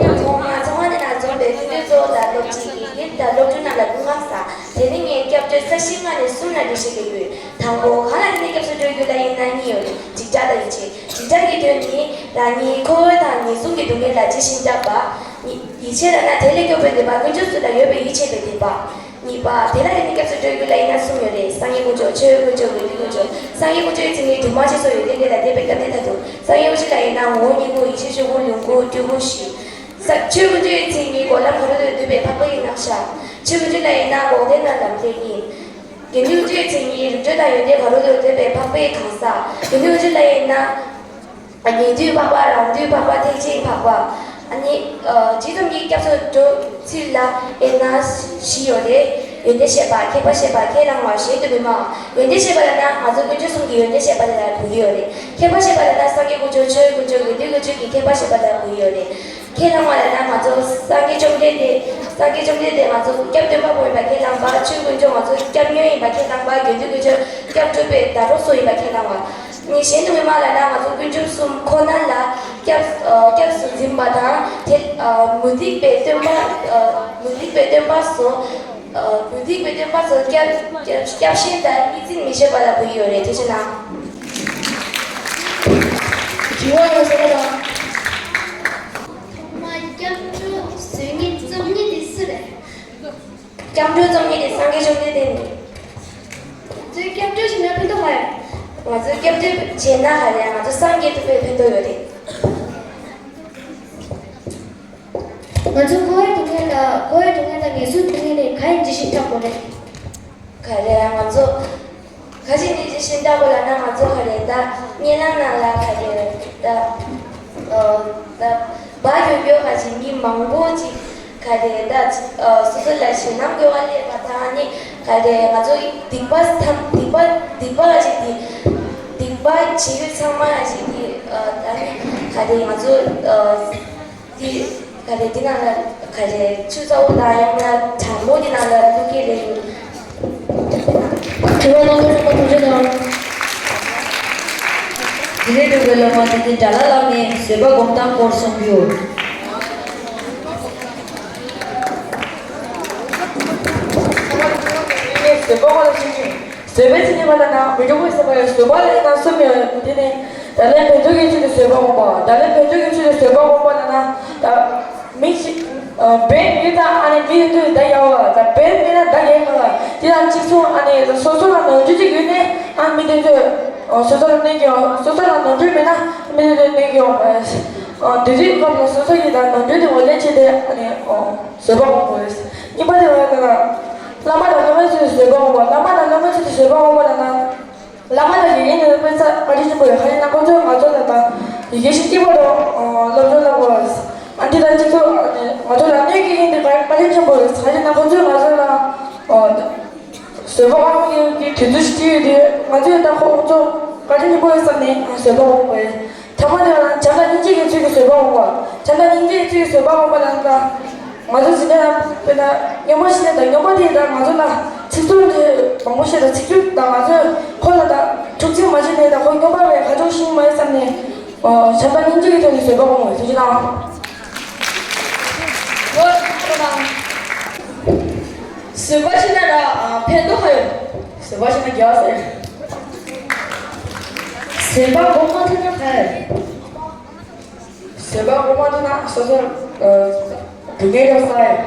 ཚང་མ་ཚང་མ་དེ་ན་འཛོམས་པའི་སྐུ་མདུན་གཙོ་བོ་དང་སློབ་སྤྱི་ཡི་གེ་དང་སློབ་ཕྲུག་རྣམས་ལ་སྐུ་ཁམས་བཟང་། དེ་ནི་ངས་སྐྱབས་བཅོལ་ས་བཞི་ལྔ་ནས་གསུམ་ལ་འགྲེལ་བཤད་སྤེལ་དགོས། དང་པོ། གང་ལ་དེ་ནས་སྐྱབས་སུ་འགྲོ་རྒྱུ་ལ་ཡིན་ན་གཉིས་ཡོད། འཇིགས་སྐྲག་དང་ཡིད་ཆེས། འཇིགས་སྐྲག་གི་དོན་ནི་རང་ཉིད་འཁོར་བ་དང་ངན་སོང་གི་སྡུག་བསྔལ་ལ་ཇི་བཞིན་སྐྲག་པ། ཡིད་ཆེས་ལབ་ན་དེ་ལས་སྐྱོབ་པའི་དད་པ་དཀོན་མཆོག་གསུམ་ལ་ཡོད་པའི་ཡིད་ཆེས་པའི་དད་པ། གཉིས་པ། དེ་ལ་དེ་ནས་སྐྱབས་སུ་འགྲོ་རྒྱུ་ལ་ཡིན་ན་གསུམ་ཡོད་རེད། སངས་རྒྱས་དཀོན་མཆོག་ཆོས་དཀོན་མཆོག་དགེ་འདུན་དཀོན་མཆོག་སངས་རྒྱས་དཀོན་མཆོག་ཡི་མཚན་ཉིད་དུ་མ་ཞེས་སོགས་ཡོན་ཏན་བརྒྱད་ལ་དད་པའི་སྐབས་ནས་མཐར་ཐུག་སངས་རྒྱས་དཀོན་མཆོག་ལ་ཡིན་ན་ངོ་བོ་ཉིད་སྐུ། ཡེ་ཤེས་ཆོས་སྐུ། ལོངས་སྐུ། སྤྲུལ་སྐུ་བཞི། ས་ཆོས་དཀོན་མཆོག་ཡི་མཚན་ཉིད་འགོག་ལམ་ག་རུ་ལས་བསྡུས་པའི་འཕགས་པའི་རྣམ་གཞག་ཆོས་དཀོན་མཆོག་ལ་ཡིན་ན་འགོག་བདེན་དང་ལམ་བདེན་ཡིན། དགེ་འདུན་དཀོན་མཆོག་ཡི་མཚན་ཉིད་རིམ་གྲོ་དང་ཡོན་ཏན་ག་རུ་ལས་བསྡུས་པའི་འཕགས་པའི་གང་ཟག་དགེ་འདུན་དཀོན་མཆོག་ལ་ཡིན་ན། ཉན་ཐོས་འཕགས་པ། རང་དོན་འཕགས་པ། ཐེག་ཆེན་འཕགས་པ། ཨ་ནི། ཨ། རྗེ་བཙུན་གྱི་སྐྱབས་སུ་འགྲོ་ཚུལ་ལ་དབྱེ་ན་བཞི་ཡོད་རེད། ཡོན་ཏན་བཤད་པ། ཁྱད་པར་བཤད་པ། ཁས་བླངས་པ། གཞན་དུ་མི་སྨྲ་བ། ཡོན་ཏན་བཤད་པ་ལབ་ན་ང་ཚོ་དཀོན་མཆོག་གསུམ་གྱི་ཡོན་ཏན་བཤད་པ་ལ་གོ་གི་ཡོད་རེད། ཁྱད་པར་བཤད་པ་ལབ་ན་སངས་རྒྱས་དཀོན་མཆོག་ཆོས་དཀོན་མཆོག་དགེ་འདུན་དཀོན་མཆོག་གི་ཁྱད་པར་བཤད་པ་ལ་གོ་གི་ཡོད་རེད། ཁས་བླངས་པ་ལབ་ན་ང་ཚོ་སངས་རྒྱས་བཅོམ་ལྡན་འདས། སངས་རྒྱས་བཅོམ་ལྡན་འདས་ང་ཚོ་སྐྱབས་སྟོན་པ་པོ་ཡིན་པ་ཁས་བླངས་པ། ཆོས་དཀོན་མཆོག་ང་ཚོ་སྐྱབས་གཉེན་ཡིན་པ་ཁས་བླངས་པ། དགེ་འདུན་དཀོན་མཆོག་སྐྱབས་སྒྲུབ་པའི་ཟླ་གྲོགས་སུ་ཡིན་པ་ཁས་བླངས་པ། ནི་གཞན་དུ་མི་སྨྲ་ལབ་ན་ང་ཚོ་དཀོན་མཆོག་གསུམ་ཁོ་ན་ལ་སྐྱབས། ཨ། སྐྱབས་སུ་འཛིན་པ་དང་། དེ། ཨ། མུ་སྟེགས་པའི་སྟོན་པ། ཨ། མུ་སྟེགས་པའི་སྟོན་པ་སོགས། ཨ། མུ་སྟེགས་པའི་སྟོན་པ་སོགས་སྐྱབས། སྐྱབས། སྐྱབས་གཞན་དང་གཉིས་འཛིན་མི་བྱེད་པ་ལ་གོ་གི་ཡོད་རེད། ཐུགས་རྗེ་གནང་། དྲི་བ་ཡོད་ས་རེད་ལ། ཐོག་མར་སྐྱབས་འགྲོ་བཟོ་མཁན་རྩོམ་མཁན་དེ་སུ་རེད། སྐྱབས་འགྲོ་རྩོམ་མཁན་དེ་སངས་རྒྱས་བཅོམ་ལྡན་འདས་ཡིན། ང་ཚོས་སྐྱབས་འགྲོ་བྱས་ན་ཕན་ཐོགས་མ་ཡོང་། ང་ཚོས་སྐྱབས་འགྲོ་བྱས་ན་ག་རེ། ང་ཚོ་སངས་རྒྱས་ཐུབ་པའི་ཕན་ཐོགས་ཡོད་རེད། ང་ཚོ་འཁོར་བའི་སྡུག་བསྔལ་ལ། འཁོར་བའི་སྡུག་བསྔལ་དང་ངན་སོང་སྡུག་བསྔལ་ལས་གང་ཡིན་ཇི་བཞིན་བསྐྲག་དགོས་རེད། ག་རེ། ང་ཚོ་ག་ཅི་ནས་ཇི་བཞིན་བསྐྲག་དགོས་ལབ་ན། ང་ཚོ་ག་རེ་ད་གཉིད་ལམ་ནང་ལ་ག་རེ་ད། ཨ། ད་བ་ཡོད་ཡོད་ག་ཅིག་མི་མང་པོ་ཅིག་ག་རེ་ད། ཨ། སོ་སོ་ལ་ཞེད་སྣང་དགོས་པ་སླེབས་པ་དང་། ནི་ག་རེ། ང་ཚོ་སྡིག་པ་ཐམས། སྡིག་པ། སྡིག་པ་ག་ཅིག་དེ། སྡིག་པ་བྱེད་ཡུལ་ཚང་མ་ག་ཅིག་དེ། ཨ། ད་ནི་ག་རེ། ང་ཚོ། ཨ། དེ་ག་རེ། དེ་ནང་ལ་ག་རེ། ཆུ་ཚ་པོ་དང་ཡང་ན་གྲང་མོ་དེ་ནང་ལ་བླུག་གི་རེད། དྲི་བ་གནང་མཁན་ཚང་མ་ཐུགས་རྗེ་གནང་། དེ་ནས་འབྲུག་པའི་སློབ་མ་བསྟན་འཛིན་དགྲ་ལྷ་ལགས་ནས་བཟོད་པ་སྒོམ་སྟངས་སྐོར་གསུང་རྒྱུ། བཟོད་པ་སྐོར་ལ་གསུང་རྒྱུ། བཟོད་པའི་ཚིག་ནི་མ་ལ་ན་མི་འགྲོ་ཀུན་སེམས་པ་ཡང་བཟོད་པ་ལ་ཡིན་ན་གསུམ་ཡོད། དེ་ནི་ད་ལན་ཕན་ཚུན་གྱི་ཚུལ་དུ་བཟོད་པ་སྒོམ་པ། ད་ལན་ཕན་ཚུན་གྱི་ཚུལ་དུ་བཟོད་པ་སྒོམ་པ་ལ་ན་ད་མི་ཞིག་བན་ཡོད་ད་ཨ་ནི་མི་དེ་ཚོས་ད་ཡག་བ་ད་བན་མེད་ན་ད་ཡག་མ་ལ་དེ་དང་གཅིག་མཚུངས། ཨ་ནི་སོ་སོ་ལ་ནོར་འཁྲུལ་ཅིག་ཡོད་ནས་ཨ་མི་དེ་ཚོས་སོ་སོ་ལ་གནོད་སྐྱོན་སོ་སོ་ལ་ནོར་འཁྲུལ་མེད་ན་མི་དེ་ཚོས་གནོད་སྐྱོན་དེ་དུས་སྐབས་ལ་སོ་སོ་ཡི་ད་ནོར་འཁྲུལ་དེ་ངོས་ལེན་བྱས་ཏེ་ཨ་ནི། བཟོད་པ་སྒོམ་དགོས། གཉིས་པ་དེ་བ་ལ་བླ་མ་དང་སློབ་མའི་ཚུལ་དུ་བཟོད་པ་སྒོམ་པ། བླ་མ་དང་སློབ་མའི་ཚུལ་དུ་བཟོད་པ་སྒོམ་པ་ལ་ན། བླ་མ་དང་དགེ་རྒན་ནི་དཔེ་ཚ་བཀའ་དྲིན་ཆེན་པོ་རེད། ཁ་ཡིན་ན་ཁོ་ཚོས་ང་ཚོ་ལ་དང་ཡི་གེ་ཞིག་གཅིག་པ་དང་སློབ་སྦྱོང་གནང་དགོས། ཨ་འདི་དང་གཅིག་ཏུ་ང་ཚོ་ལ་གནོད་སྐྱེལ་མཁན་དེ་བཀའ་དྲིན་ཆེན་པོ་རེད། ཁ་ཡིན་ན་ཁོ་ཚོས་ང་ཚོ་ལ། བཟོད་པ་སྒོམ་གྱི་དུས་ཚོད་ཅིག་ཡོད་དུས་ང་ཚོས་ད་ཁོང་ཚོ་བཀའ་དྲིན་ཆེན་པོ་ཡོད་བསམ་ནས་བཟོད་པ་སྒོམ་དགོས། ཐ་མ་དེ་ལ་བྱམས་དང་སྙིང་རྗེ་གི་ཚུལ་གྱིས་བཟོད་པ་སྒོམ་པ། བྱམས་དང་སྙིང་རྗེ་གི་ཚུལ་གྱིས་བཟོད་པ་སྒོམ་པ་ལ་ད་ང་ཚོ་ཟིན་ན་དཔེར་ན་སྨྱོན་པ་ཤེས་ན་ད་སྨྱོན་པ་དེ་ད་ང་ཚོ་ལ་ཚིག་རྩུབ་དེ་མང་པོ་བཤད་ད་ཚིག་རྩུབ་ད་ང་ཚོས་ཁོ་ལ་ད་འཁྲུག་འཛིང་མ་བྱས་ནས་ད་ཁོ་སྨྱོན་པ་བས་ཁ་ཕྱོགས་ཤིག་མ་ཡིན་བསམ་ནས་བྱམས་དང་སྙིང་རྗེ་གི་ཐོག་ནས་བཟོད་པ་སྒོམ་དགོས། ཐུགས་རྗེ་གནང་། བཟོད་པ་ཤེས་ན་ར་ཕན་ཐོགས་ཧ་ཡོད། བཟོད་པ་ཤེས་ན་རྒྱལ་བ་ཟེར། བཟོད་པ་སྒོམ་མ་ཐུབ་ན་ཧ་ཡོད། བཟོད་པ་སྒོམ་མ་ཐུབ་ན་སོ་སོར་སྡུག་བསྔལ་རྒྱག་ས་ཡོད།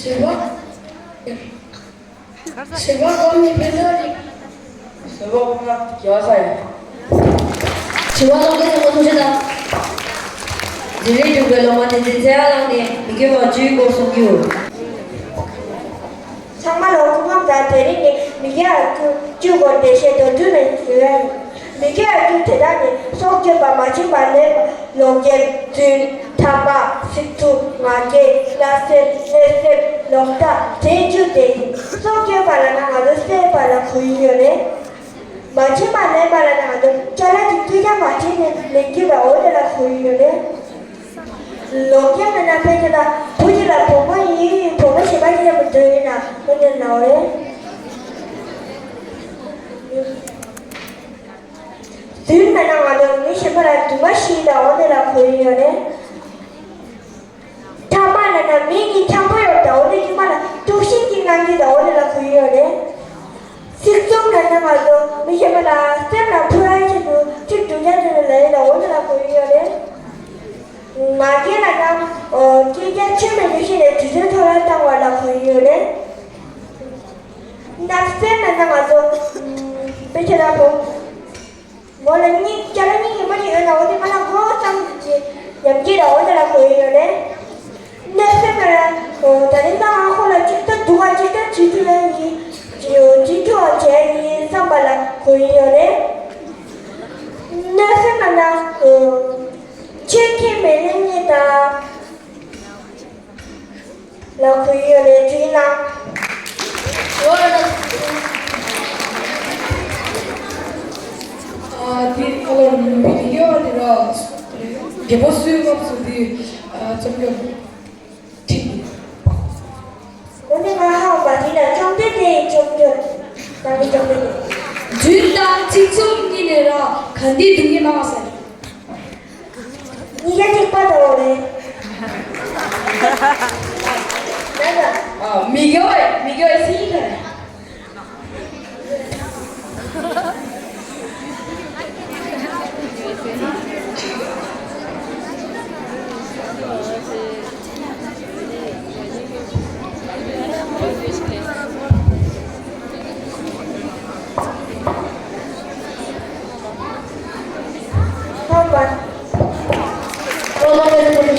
བྱེད་པ། བྱེད་པ་སྒོམ་ནི་ཕན་ཐོགས་རེད། བཟོད་པ་སྒོམ་ན་རྒྱལ་བ་ས་ཡིན། བྱེད་པ་སློབ་དགེ་རིན་པོ་ཐུགས་རྗེ་གནང་། འཛིན་རིམ་དྲུག་པའི་སློབ་མ་བསྟན་འཛིན་ཚེ་དབང་ལགས་ནས་མི་དགེ་བ་བཅུའི་སྐོར་གསུང་རྒྱུ། ཚང་མ་ལ་སྐུ་ཁམས་བཟང་། དེ་རིང་ནི་མི་དགེ་བ་བཅུ་བཅུའི་སྐོར་འགྲེལ་བཤད་དོན་བསྡུས་ནས་ཞུ་ཡ་ཡིན། མི་དགེ་བ་བཅུ་དེ་དག་ནི་སྲོག་གཅོད་པ། མ་བྱིན་པ་ལེན་པ། ལོག་འཁྱེར། རྫུན། ཐར་པ། གཟིགས་ཚུལ། ང་རྒྱལ། བརྣབ་སེམས། གནོད་སེམས། ལོག་ལྟ། དེ་བཅུ་དེ་ཡིན། སྲོག་གཅོད་པ་ལབ་ན་ང་ཚོ་བསད་པ་ལ་གོ་ཡི་ཡོད་རེད། མ་བྱིན་པ་ལེན་པ་ལབ་ན་ང་ཚོ་ཅ་ལག་ཅིག་སྐྱེལ་རྒྱ་མ་བྱས་ནས་ལེན་རྒྱུ་ལ་འོ་དེ་ལ་གོ་ཡི་ཡོད་རེད། ལོག་འཁྱེར་ལབ་ན་ཕལ་ཆེར་ད་བུ་གཅིག་ལ་བུ་མོ་ཡིན་བུ་མོ་གཞན་པ་ཞིག་ལ་མི་འགྲོ་ཡིན་ན་འོ་དེ་ལ་འོ་རེད། རྫུན་ལབ་ན་ང་ཚོ་མི་གཞན་པ་ལ་རྫུན་མ་བཤད་དང་འོ་དེ་ལ་གོ་ཡི་ཡོད་རེད། ཐར་པ་ལབ་ན་མི་གཉིས་འཆམ་པོ་ཡོད་དང་འོ་དེ་གཉིས་མ་ལ་དཀྲུག་ཤིང་གཅིག་གནང་གི་དང་འོ་དེ་ལ་གོ་ཡི་ཡོད་རེད། གཟིགས་རྩུབ་ལབ་ན་ང་ཚོ་མི་གཞན་པ་ལ་སེམས་ལ་ཕོག་ཡ་ཆེད་དུ་ཚིག་སྡུག་ཅག་བརྗོད་ནས་ལབ་ཡ་དང་འོ་དེ་ལ་གོ་ཡི་ཡོད་རེད། ང་རྒྱལ་ལབ་ན་སྐད་ཆ་ཆོ་མེད་དུ་བཤད་ནས་དུས་ཚོད་འཕྲོ་བརླག་བཏང་བ་ལ་གོ་ཡི་ཡོད་རེད། བརྣབ་སེམས་ལབ་ན་ང་ཚོ་དཔེ་ཆ་ལ་གོ། མོ་ལ་སྙིང་རྗེ་ལ་སྙིང་རྗེ་མོ་ཞིག་ཡོད་ན་འོ་དེ་ང་ལ་མགོ་བསམ་གྱི་ཡམ་གྱི་ལ་འོ་དེ་ལ་གོ་ཡི་ཡོད་རེད། གནོད་སེམས་ལ་ད་རིང་ད་ང་ཁོ་ལ་ཅིག་ལྟ་སྡུག་ག་ཅིག་ལྟ་བྱེད་ཐུབ་ཡ་ཡིན། ཅིག་ཅིག་ཐུབ་པ་བྱས་ཡིན་བསམ་པ་ལ་གོ་ཡི་ཡོད་རེད། གནོད་སེམས་ལ་ན་ཆོས་ཁས་མི་ལེན་ཉེས་དང་། ལ་གུས་ཡོད་ལས་བྲིས་ན། དེ་ཁ་ལོར་མི་དགེ་བ་དེ་ལ་རྒྱལ་པོ་སུའི་སྐབས་སུ་དེ་བཅོམ་ལྡན་ཁྲིད། འོ་ནི་ང་ཧ་མ་དེ་ལ་བཅོམ་ལྡན་དེ་ཡི་བཅོམ་ལྡན་ད་གི་བཅོམ་ལྡན་དེ། རྫུན་དང་ཚིག་རྩུབ་གཉིས་ནས་ར་ག་འདི་སྡུག་བསྔལ་མང་ཟེར། གཉིས་ཀ་གཅིག་པ་འདྲ་བོ་རེད། ད་ད། ཨ། མི་དགེ་བ་མི་དགེ་བ་སྲིད་ཀྱི་རེད།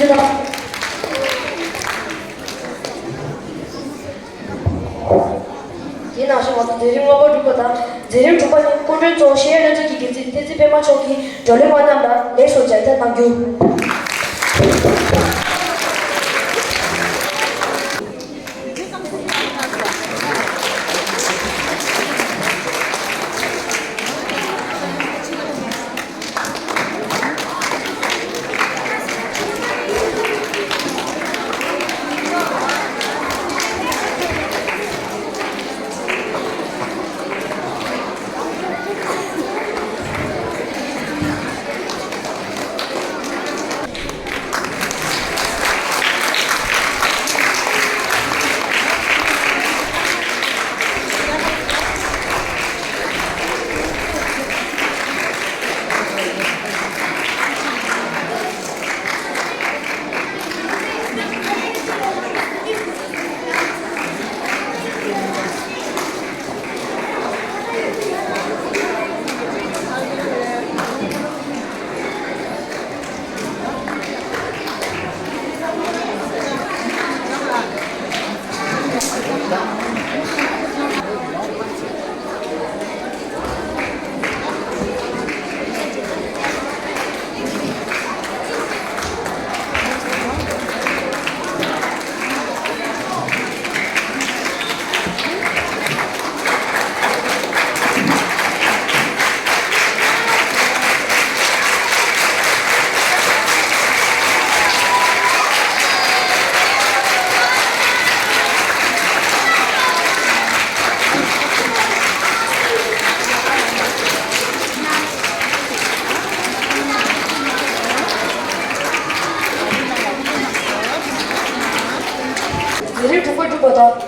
དེ་ནང་བཞིན་ང་ཚོ་མཛད་རིམ་ལྔ་པ་གྲུབ་པ་དང་། མཛད་རིམ་དྲུག་པ་ནི་སྐུ་མགྲོན་གཙོ་བོ་ཤེས་ཡོན་སློབ་ཚན་གྱི་འགན་འཛིན་བསྟན་འཛིན་པད་མ་མཆོག་གིས་བགྲོ་གླེང་པ་རྣམས་ལ་ལེགས་སོ་མཇལ་འཕྲད་གནང་རྒྱུ།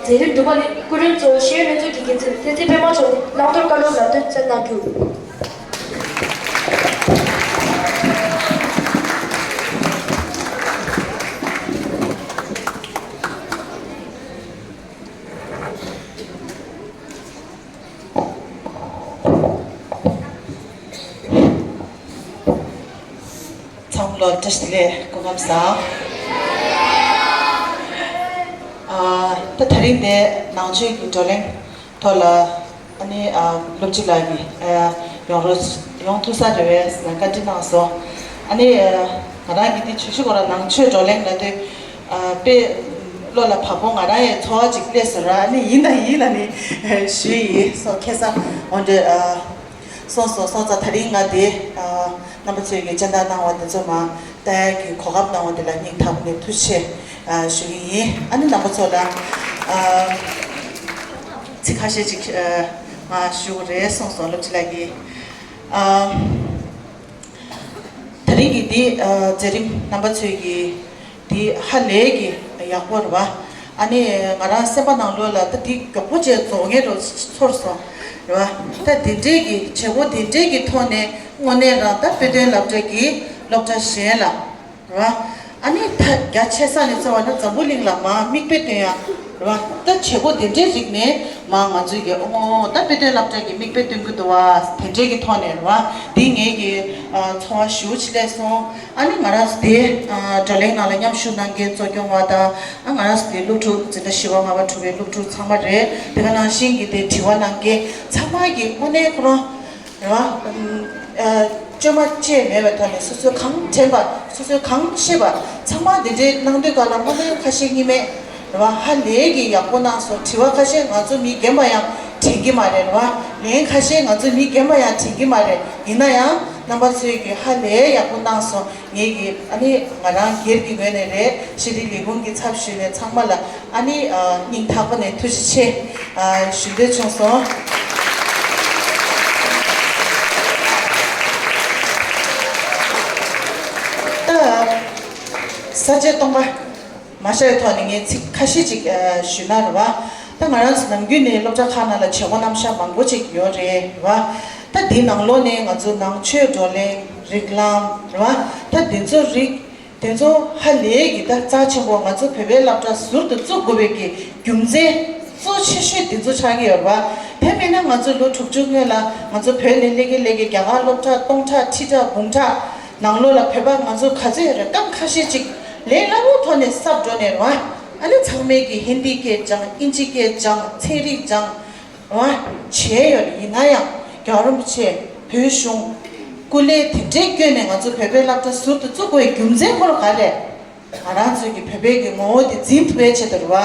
མཛད་རིམ་བསྡུ་བ་ལས་སྐུ་མགྲོན་གཙོ་བོ་ཤེས་ཡོན་སློབ་ཚན་གྱི་འགན་འཛིན་བསྟན་འཛིན་པད་མ་མཆོག་ལ་བླང་དོར་བཀའ་སློབ་ལམ་སྟོན་སྩལ་གནང་རྒྱུ། ཚང་མ་ལ་བཀྲ་ཤིས་བདེ་ལེགས། སྐུ་ཁམས་བཟང་། ཨ། ད་དེ་རིང་འདི་ནང་ཆོས་ཀྱི་བགྲོ་གླེང་ཐོག་ལ་ཨ་ནི་ཨ་སློབ་སྤྱི་ལགས་ཀྱིས་ཨ་ཡོང་རོགས་ཡོང་ཐུབ་ས་རེད་པས་ཟེར་ནས་བཀའ་འདྲི་གནང་སོང་། ཨ་ནི་ཨ་ང་རང་གིས་འདི་ཆུ་ཤུ་གོ་ར་ནང་ཆོས་བགྲོ་གླེང་ལ་དུས་ཨ་དཔེ་བློ་ལ་བབ་པོ་ང་རང་ཡང་ཚོར་བ་ཅིག་སླེབས་སོང་ར། ཨ་ནི་ཡིན་དང་ཡིན་ལ་ནི་ཞུས་ཡིན་སོ། ཁ་སང་འོན་ཏེ་ཨ་སོང་སོང་སོང་ཙང་དེ་རིང་ང་འདི་ཨ་རྣམ་པ་ཚོས་ཀྱི་སྤྱན་བསྟར་གནང་བ་འདི་ཚོ་མ་ལྟ་ཡག་གི་གོ་སྐབས་གནང་བ་འདི་ལ་སྙིང་ཐག་པ་ནས་ཐུགས་རྗེ་ཆེ་ཞུ་གི་ཡིན། ཨ་ནི་རྣམ་པ་ཚོ་ལ་ཚིག་ཁ་ཤས་ཅིག་ང་ཞུ་དགོས་རེད་གསུངས་སོང་སློབ་སྤྱི་ལགས་ཀྱིས། དེ་རིང་གི་འདི་མཛད་རིམ་རྣམ་པ་ཚོས་ཀྱི་འདི་ཧ་ལས་ཀྱི་ཡག་པོ་རེད་བ། ཨ་ནི་ང་རང་སེམས་པ་ནང་ལོགས་ལ་ད་འདི་མགྱོགས་པོ་བྱས་རྫོགས་ངེས་རུ་ཚོར་སོང་རེད་བ། ད་འདི་འདྲའི་གི་བྱེད་སྒོ་འདི་འདྲའི་གི་ཐོག་ནས་དངོས་གནས་རང་ད་དཔེ་སྟོན་སློབ་གྲྭ་གི་སློབ་གྲྭ་གཞན་ལ་རེད་བ། ཨ་ནི་ད་རྒྱ་ཆེ་ས་ནས་ཚོར་བ་ན་འཛམ་བུ་གླིང་ལ་མར་མིག་དཔེ་སྟོན་ཡ་རེད་བ། ད་བྱེད་སྒོ་དེ་འདྲའི་རིགས་ནས་མར་ང་ཚོའི་གི་ཨོ་ད་དཔེ་སྟོན་སློབ་གྲྭ་གི་མིག་དཔེ་སྟོན་གི་འདུག་བ། དེ་འདྲའི་གི་ཐོག་ནས་རེད་བ། འདི་ངའི་གི་ཚོར་བ་ཞེ་པོ་ཅིག་སླེབས་སོང་། ཨ་ནི་ང་རང་ཚོ་དེ་བགྲོ་གླེང་ནང་ལ་མཉམ་ཞུགས་གནང་མཁན་གཙོ་སྐྱོང་བ་དང་ཨ་ང་རང་ཚོ་དེ་སློབ་ཕྲུག་འཛིན་གྲྭ་བཞི་པ་ལྔ་པ་དྲུག་པའི་སློབ་ཕྲུག་ཚང་མ་རེད། དེ་ག་ནང་བཞིན་གི་དེ་དྲི་བ་གནང་མཁན་ཚང་མ་གི་དངོས་གནས་ཁོ་རང་རེད་བ། ཨ་བཅོས་མ་བཅས་མེད་པའི་ཐོག་ནས་སོ་སོས་གང་དྲན་པ་སོ་སོས་གང་ཤེས་པ་ཚང་མ་འདི་འདྲའི་གནང་དུས་སྐབས་ལ་དངོས་གནས་ཁ་ཞེ་གཉིས་མེད་རེད་བ། ཧ་ལས་ཀྱི་ཡག་པོ་གནང་སོང་། དྲི་བ་ཁ་ཤས་ང་ཚོ་མི་རྒན་པ་ཡང་དྲན་གྱི་མ་རེད་རེད་བ། ལན་ཁ་ཤས་ང་ཚོ་མི་རྒན་པ་ཡང་དྲན་གྱི་མ་རེད། ཡིན་ན་ཡང་རྣམ་པ་ཚོས་ཀྱི་ཧ་ལས་ཡག་པོ་གནང་སོང་། ངེད་ཀྱི་ཨ་ནི་ང་རང་སྒེར་གྱི་ངོས་ནས་རེད། ཤེས་རིག་ལས་ཁུངས་ཀྱི་ཚབ་ཞུས་ནས་ཚང་མ་ལ་ཨ་ནི་ཨ་སྙིང་ཐག་པ་ནས་ཐུགས་རྗེ་ཆེ་ཨ་ཞུ་འདོད་བྱུང་སོང་། ད་ས་བཅད་སྟོང་པ་མ་བཞག་པའི་ཐོག་ནས་ངས་ཚིག་ཁ་ཤས་ཅིག་ཨ་ཞུས་ན་རེད་བ། ད་ང་རང་ཚོ་ནམ་རྒྱུན་ནས་སློབ་གྲྭ་ཁག་ནང་ལ་བྱེད་སྒོ་རྣམ་གཞག་མང་པོ་ཅིག་ཡོད་རེད་བ། ད་འདི་ནང་ལོགས་ནས་ང་ཚོ་ནང་ཆོས་བགྲོ་གླེང་རིགས་ལམ་རེད་བ། ད་འདི་ཚོ་རིགས་དེ་ཚོ་ཧ་ལས་ཀྱི་ད་རྩ་ཆེན་པོ་ང་ཚོ་བོད་པའི་སློབ་གྲྭ་ཟུར་དུ་བཙུགས་དགོས་པའི་གི་རྒྱུ་མཚན་གཙོ་ཆེ་ཤོས་དེ་ཚོ་ཆགས་ཀྱི་ཡོད་རེད་བ། དེ་མིན་ན་ང་ཚོ་ལོ་དྲུག་ཅུ་སྔོན་ལ་ང་ཚོ་བོད་ནས་སླེབས་ཀྱི་སླེབས་ཀྱི་རྒྱ་གར་སློབ་གྲྭ་སྟོང་ཕྲག་ཁྲི་ཕྲག་འབུམ་ཕྲག་ནང་ལོགས་ལ་བོད་པ་ང་ཚོ་ག་ཚོད་ཡོད་རེད། སྐབས་ཁ་ཤས་ཅིག་ལས་སླ་བོའི་ཐོག་ནས་གསར་འགྲོ་ནས་རེད་བ། ཨ་ནི་ཚང་མས་ཀྱི་ཧིན་དི་སྐད་སྦྱང་ཨིན་ཇི་སྐད་སྦྱང་ཚན་རིག་སྦྱང་རེད་བ། བྱས་ཡོད་རེད། ཡིན་ན་ཡང་རྒྱལ་བ་རིན་པོ་ཆེ་བོད་གཞུང་སྐུ་ལས་དེ་འདྲའི་བསྐྱོན་ནས་ང་ཚོ་བོད་པའི་སློབ་གྲྭ་ཟུར་དུ་བཙུགས་དགོས་རྒྱུ་མཚན་ཁོ་རང་ག་རེད། ང་རང་ཚོའི་གི་བོད་པའི་གི་ངོ་བོ་དེ་འཛིན་ཐུབ་པའི་ཆེད་དུ་རེད་བ།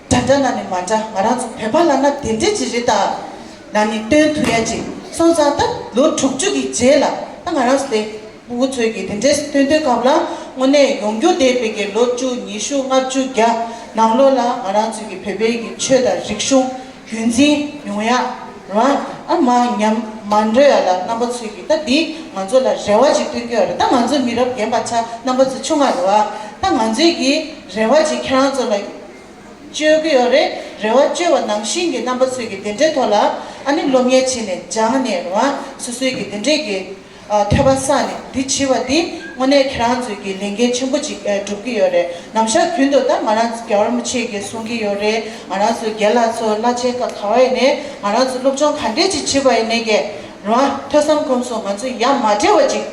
འདྲ་འདྲ་ན་ནི་མ་འདྲ་ང་རང་ཚོ་བོད་པ་ལབ་ན་དེ་འདྲ་ཅིག་རེད་ད། ན་ནི་སྟོན་ཐུབ་ཡ་ཅིག་སོང་ཙང་ད་ལོ་དྲུག་ཅུ་གི་རྗེས་ལ་ད་ང་རང་ཚོ་དེ་སྤུ་གུ་ཚོས་གི་དེ་འདྲའི་སྟོན་དུས་སྐབས་ལ་དངོས་གནས་ཡོང་རྒྱུ་བསྡད་པའི་གི་ལོ་བཅུ་ཉི་ཤུ་ལྔ་བཅུ་བརྒྱ་ནང་ལོགས་ལ་ང་རང་ཚོའི་གི་བོད་པའི་གི་ཆོས་དང་རིག་གཞུང་རྒྱུན་འཛིན་ཡོང་ཡ་རེད་བ། ཨ་མ་ཉམས་མ་འགྲོ་ཡ་ལ་རྣམ་པ་ཚོས་ཀྱི་ད་འདི་ང་ཚོ་ལ་རེ་བ་ཅིག་བཏོན་གྱི་ཡོད་རེད། ད་ང་ཚོ་མི་རབས་རྒན་པ་ཆགས་རྣམ་པ་ཚོ་ཆུང་ང་རེད་བ། ད་ང་ཚོས་ཀྱི་རེ་བ་ཅིག་ཁྱེད་རང་ཚོ་ལ་བཅོལ་གྱི་ཡོད་རེད། རེ་བ་བཅོལ་བ་ནང་བཞིན་གྱི་རྣམ་པ་ཚོས་ཀྱི་དེ་འདྲའི་ཐོག་ལ་ཨ་ནི་སློབ་གཉེར་བྱས་ནས་སྦྱངས་ནས་རེད་བ། སོ་སོའི་ཀྱི་དེ་འདྲའི་ཀྱི་ཨ་ཐོས་པ་བསགས་ནས་འདི་བྱས་པ་འདི་དངོས་གནས་ཁྱེད་རང་ཚོས་ཀྱི་ལས་འགན་ཆེན་པོ་ཅིག་ཨ་སྒྲུབ་ཀྱི་ཡོད་རེད། ནམ་ཞག་རྒྱུན་དུ་ད་ང་རང་ཚོ་རྒྱལ་བ་རིན་པོ་ཆེ་གིས་གསུང་གི་ཡོད་རེད། ང་རང་ཚོ་རྒན་ལགས་ཚོ་བླ་ཆེན་ཁག་ག་བ་ཡིན་ནའི་ང་རང་ཚོ་སློབ་སྦྱོང་ག་འདྲས་ཅིག་བྱས་པ་ཡིན་ནའི་ཀྱི་རེད་བ། ཐོས་བསམ་སྒོམ་གསུམ་ང་ཚོ་ཡ་མ་བྲལ་བ་ཅིག་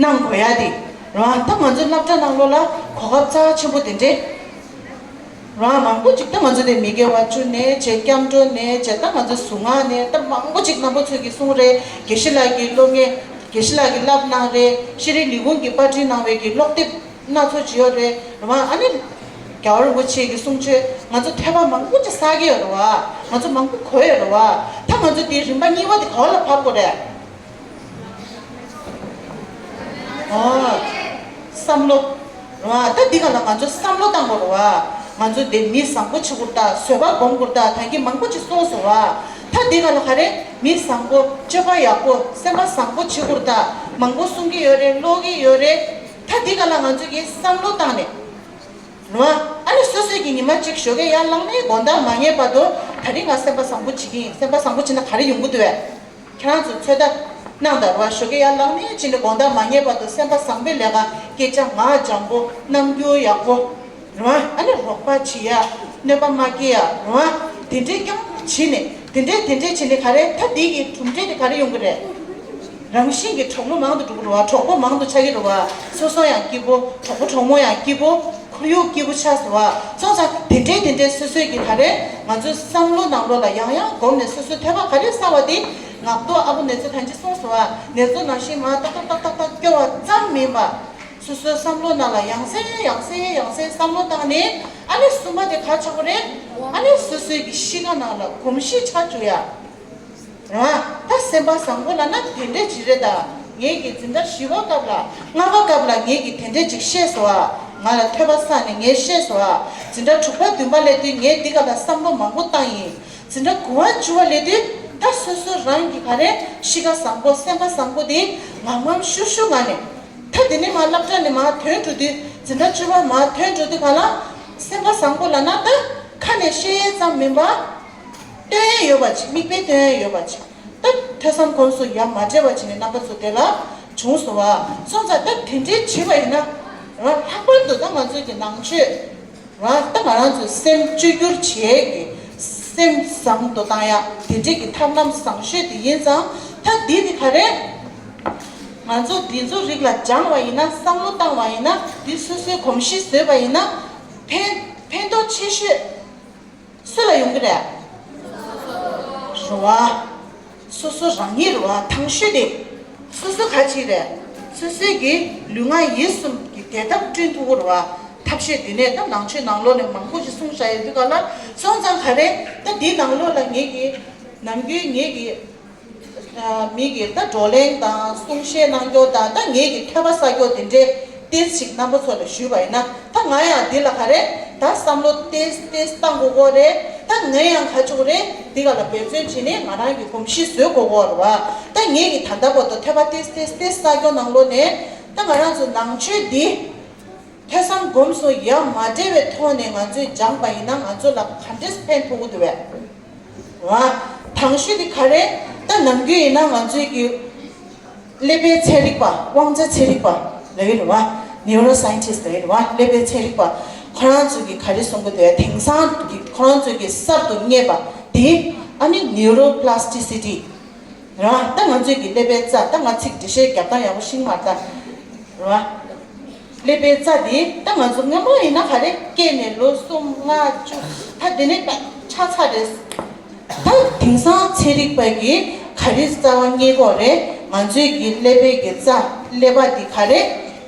གནང་དགོས་ཡ་དེ་རེད་བ། ད་ང་ཚོ་སློབ་གྲྭ་ནང་ལོགས་ལ་གོ་སྐབས་རྩ་ཆེན་པོ་དེ་འདྲས། རང་མང་པོ་ཅིག་ད་ང་ཚོ་དེ་མི་དགེ་བ་བཅུ་ནས་བྱས་སྐྱབས་འགྲོ་ནས་བྱས་ད་ང་ཚོ་གཟུངས་སྔགས་ནས་ད་མང་པོ་ཅིག་རྣམ་པ་ཚོས་ཀྱི་གསུང་རེད། དགེ་བཤེས་ལགས་ཀྱིས་སློབ་གཉེར་དགེ་བཤེས་ལགས་ཀྱིས་བསླབ་གནང་རེད། ཤེས་རིག་ལས་ཁུངས་ཀྱིས་པར་སྐྲུན་གནང་བའི་གི་ཀློག་དེབ་སྣ་ཚོགས་ཅིག་ཡོད་རེད། རང་ཨ་ནི་རྒྱལ་བ་རིན་པོ་ཆེ་གི་གསུང་ཆོས་ང་ཚོ་ཐོས་པ་མང་པོ་ཅིག་བསགས་ཀྱི་ཡོད་རེད་བ། ང་ཚོ་མང་པོ་གོ་ཡོད་རེད་བ། ད་ང་ཚོ་དེ་རིམ་པ་གཉིས་པ་དེ་ག་བ་ལ་བབས་དགོས་རེད། ཨོ། བསམ་བློ། རེད་བ། ད་འདི་ག་ལ་ང་ཚོ་བསམ་བློ་བཏང་དགོས་རེད་བ། ང་ཚོ་འདི་མི་བཟང་པོ་བྱེད་དགོས་རེད་ད། བཟོད་པ་སྒོམ་དགོས་རེད་ད། ད་གིན་མང་པོ་ཅིག་གསུངས་སོང་བ། ད་འདི་ག་ལ་ག་རེ་མི་བཟང་པོ་སྤྱོད་པ་ཡག་པོ་སེམས་པ་བཟང་པོ་བྱེད་དགོས་རེད་ད། མང་པོ་གསུང་གི་ཡོད་རེད། ཀློག་གི་ཡོད་རེད། ད་འདི་ག་ལ་ང་ཚོ་གིས་བསམ་བློ་བཏང་ནས། རེད་བ། ཨ་ནི་སོ་སོས་ཀྱི་ཉི་མ་གཅིག་ཞོགས་ཀས་ཡར་ལངས་ནས་དགོང་དག་མ་ཉལ་བར་དུ་ད་རིང་ང་སེམས་པ་བཟང་པོ་བྱེད་ཀྱི་ཡིན། སེམས་པ་བཟང་པོ་བྱེད་ན་ག་རེ་ཡོང་གི་འདུག་བས། ཁྱེད་རང་ཚོ་ཚོད་ལྟ་གནང་དང་རེད་བ། ཞོགས་ཀས་ཡར་ལངས་ནས་ཕྱིན་ནས་དགོང་དག་མ་ཉལ་བར་དུ་སེམས་པ་བཟང་པོའི་ལས་ཀ། སྐད་ཆ་ངག་འཇམ་པོ། རྣམ་འགྱུར་ཡག་པོ། རེད་བ། ཨ་ནི་རོགས་པ་བྱེད་ཡ། གནོད་པ་མ་སྐྱེལ་ཡ། རེད་བ། དེ་འདྲའི་རྐྱང་བྱས་ནས། དེ་འདྲའི་དེ་འདྲའི་བྱས་ནས་ག་རེ། ད་འདི་གི་གྲུབ་འབྲས་དེ་ག་རེ་ཡོང་གི་རེད། རང་བཞིན་གྱི་གྲོགས་མོ་མང་དུ་འགྲོ་གི་རེད་བ། གྲོགས་པོ་མང་དུ་ཆགས་ཀྱི་རེད་བ། སོ་སོ་ཡང་སྐྱིད་པོ། གྲོགས་པོ་གྲོགས་མོ་ཡང་སྐྱིད་པོ། ཁོར་ཡུག་སྐྱིད་པོ་ཆགས་སོང་བ། སོང་ཙང་དེ་འདྲའི་དེ་འདྲའི་སོ་སོའི་གི་ག་རེ། ང་ཚོའི་བསམ་བློ་ནང་ལོགས་ལ་ཡང་ཡང་སྒོམ་ནས་སོ་སོའི་ཐོས་པ་ག་རེ་བསགས་པ་དེ། ངག་ཐོག་ཨ་ཁུ་ནེ་ཙོ་ཐང་ཅིག་གསུངས་སོང་བ། ནེ་ཙོ་ནང་བཞིན་མར་ཏག་ཏག་ཏག་ཏག་སྐྱོར་བ་ཙམ་མིན་པ། སོ་སོའི་བསམ་བློ་ནང་ལ་ཡང་སེ་ཡང་སེ་ཡང་སེ་བསམ་བློ་བཏང་ནས། ཨ་ནི་གསུམ་པ་དེ་ག་ཆགས་པ་རེད། ཨ་ནི་སོ་སོའི་གི་གཤིས་ཀ་ནང་ལ་གོམས་གཤིས་ཆགས་བཅུག་ཡ། རང་ད་སེམས་པ་བཟང་པོ་ལབ་ན་དེ་འདྲས་ཅིག་རེད་ད། ངེད་ཀྱིས་འཛིན་གྲྭ་བཞི་པ་སྐབས་ལ། ལྔ་པ་སྐབས་ལ་ངེད་ཀྱིས་དེ་འདྲས་ཅིག་ཤེས་སོང་ཨ། ང་ལ་ཐོས་པ་བསགས་ནས་ངས་ཤེས་སོང་ཨ། འཛིན་གྲྭ་དྲུག་པ་བདུན་པ་སླེབས་དུས་ངས་འདི་ག་ལ་བསམ་བློ་མང་པོ་བཏང་ཡིན། འཛིན་གྲྭ་དགུ་པ་བཅུ་པ་སླེབས་དུས་ད་སོ་སོ་རང་གི་ག་རེ། གཤིས་ཀ་བཟང་པོ། སེམས་པ་བཟང་པོ་དེ་ངམ་ངམ་ཤུགས་ཤུགས་ངང་ནས། ད་དེ་ནས་མར་སློབ་གྲྭ་ནས་མར་ཐོན་འགྲོ་དུས། འཛིན་གྲྭ་བཅུ་པ་མར་ཐོན་འགྲོ་དུས་ག་ལ། སེམས་པ་བཟང་པོ་ལབ་ན་ད་ཁ་ནས་བཤད་ཡས་ཙམ་མིན་པ། སྟོན་ཡས་ཡོད་པ་ཅིག་མིག་དཔེ་སྟོན་ཡས་ཡོད་པ་ཅིག་ད་ཐོས་བསམ་སྒོམ་གསུམ་ཡ་མ་བྲལ་བ་བྱས་ནས་རྣམ་པ་ཚོ་དེ་ལ་བྱུང་སོང་བ། སོང་ཙང་ད་དེ་འདྲའི་བྱེད་པ་ཡིན་ན། རང་ལྷག་པར་དུ་ད་ང་ཚོའི་གི་ནང་ཆོས། རང་ད་ང་རང་ཚོའི་སེམས་བཅོས་བསྒྱུར་བྱེད་ཀྱི། སེམས་བཟང་དུ་བཏང་ཡ་དེ་འདྲའི་གི་ཐབས་ལམ་བཟང་ཤོས་དེ་ཡིན་ཙང་། ད་འདི་ནི་ག་རེ། ང་ཚོ་འདི་ཚོ་རིགས་ལ་སྦྱངས་པ་ཡིན་ན། བསམ་བློ་བཏང་བ་ཡིན་ན། འདི་སོ་སོའི་གོམས་གཤིས་བཟོས་པ་ཡིན་ན། ཕན་ཕན་ཐོགས་ཆེ་ཤོས་སུ་ལ་ཡོང་གི་རེད། རེད་བ། སོ་སོ་རང་ཉིད་རེད་བ། ཐང་ཤོས་དེ། སོ་སོ་ག་ཅིག་རེད། སོ་སོའི་གི་ལུས་ངག་ཡིད་གསུམ་གྱི་བདེ་ཐབས་བསྐྲུན་ཐུབ་ཀྱི་རེད་བ། ཐབས་ཤེས་དེ་ནས་ད་ནང་ཆོས་ནང་ལོགས་ནས་མང་པོ་ཞིག་གསུངས་བཞག་ཡོད་དུས་ག་ལ། སོང་ཙང་ག་རེ། ད་འདིའི་ནང་ལོགས་ལ་ངེད་ཀྱི་ནམ་རྒྱུན་ངེད་ཀྱི་མི་གི་ད་བགྲོ་གླེང་དང་གསུང་བཤད་གནང་རྒྱུ་དང་། ད་ངེད་ཀྱི་ཐོས་པ་བསགས་རྒྱུ་དེ་འདྲའི་ཏེས་ཞིག་རྣམ་པ་ཚོ་ལ་ཞུས་པ་ཡིན་ན། ད་ང་ཡང་འདི་ལ་ག་རེ། ད་བསམ་བློ་ཏེས་ཏེས་བཏང་དགོས་ཀྱི་རེད། ད་ངས་ཡང་ག་ཅིག་རེད། འདི་ག་ལ་འབད་བརྩོན་བྱས་ནས་ང་རང་གི་གོམས་གཤིས་བཟོ་དགོས་ཀྱི་རེད་བ། ད་ངེད་ཀྱི་ད་ལྟ་བར་དུ་ཐོས་པ་ཏེས་ཏེས་ཏེས་བསགས་རྒྱུ་ནང་ལོགས་ནས། ད་ང་རང་ཚོ་ནང་ཆོས་འདི་ཐོས་བསམ་སྒོམ་གསུམ་ཡ་མ་བྲལ་བའི་ཐོག་ནས་ང་ཚོས་སྦྱངས་པ་ཡིན་ན། ང་ཚོ་ལ་ག་འདྲས་ཕན་ཐོགས་ཀྱི་འདུག་བས། རེད་བ། དང་ཤོས་དེ་ག་རེ། ད་ནམ་རྒྱུན་ཡིན་ན་ང་ཚོའི་གི་ཀླད་པའི་ཚན་རིག་པ། དབང་རྩའི་ཚན་རིག་པ་ལབ་ཡོད་རེད་བ། ནིའུ་རོ་སའིན་ཊིསི་ལབ་ཡོད་རེད་བ། ཀླད་པའི་ཚན་རིག་པ་ཁོ་རང་ཚོ་གི་ག་རེ་གསུང་གི་འདུག་དེང་སང་གི་ཁོ་རང་ཚོ་གི་གསར་དུ་རྙེད་པ་དེ། ཨ་ནི་ནིའུ་རོ་པི་ལ་སི་ཊི་སི་ཊི་རེད་བ། ད་ང་ཚོའི་གི་ཀླད་པའི་རྩ། ད་ང་ཚིག་འགྲེལ་བཤད་རྒྱབ་སྟངས་ཡག་པོ་ཤེས་ཀྱི་མ་རེད་ད། རེད་བ། ཀླད་པའི་རྩ་དེ་ད་ང་ཚོ་སྔ་མོ་ཡིན་ན་ག་རེ། སྐྱེས་ནས་ལོ་གསུམ་ལྔ་བཅུ། ད་དེ་ནས་ད་ཆགས་ཚར་རེད། ད་དེང་སང་ཚན་རིག་པ་གིས་ག་རེ་རྩ་བ་རྙེད་ཀྱི་ཡོད་རེད། ང་ཚོའི་གི་ཀླད་པའི་གི་རྩ། ཀླད་པ་འདི་ག་རེ།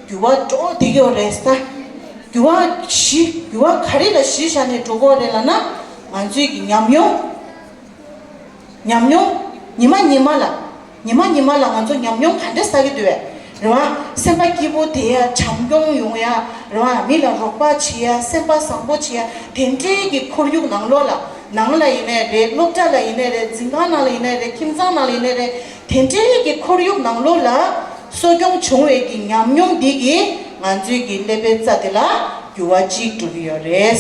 འགྱུར་བ་འགྲོ་བསྡད་ཀྱི་ཡོད་རེད་ད། འགྱུར་བ་གཞི། འགྱུར་བ་ག་རེ་ལ་གཞི་བཞག་ནས་འགྲོ་གི་ཡོད་རེད་ལབ་ན། ང་ཚོའི་གི་ཉམས་མྱོང་། ཉམས་མྱོང་། ཉི་མ་ཉི་མ་ལ། ཉི་མ་ཉི་མ་ལ་ང་ཚོ་ཉམས་མྱོང་ག་འདྲ་བསགས་ཀྱི་འདུག་བས། རེད་བ། སེམས་པ་སྐྱིད་པོ་བསྡད་ཡ། བྱམས་སྐྱོང་ཡོང་ཡ། རེད་བ། མི་ལ་རོགས་པ་བྱེད་ཡ། སེམས་པ་བཟང་པོ་བྱེད་ཡ། དེ་འདྲའི་གི་ཁོར་ཡུག་ནང་ལོགས་ལ། ནང་ལ་ཡིན་ནའི་རེད། སློབ་གྲྭ་ལ་ཡིན་ནའི་རེད། འཛིན་ཁང་ནང་ལ་ཡིན་ནའི་རེད། ཁྱིམ་ཚང་ནང་ལ་ཡིན་ནའི་རེད། དེ་འདྲའི་གི་ཁོར་ཡུག་ནང་ལོགས་ལ་གསོ་སྐྱོང་བྱུང་བའི་གི་ཉམས་མྱོང་འདི་གིས་ང་ཚོའི་གི་ཀླད་པའི་རྩ་དེ་ལ་འགྱུར་བ་ཅིག་འགྲོ་གི་ཡོད་རེད།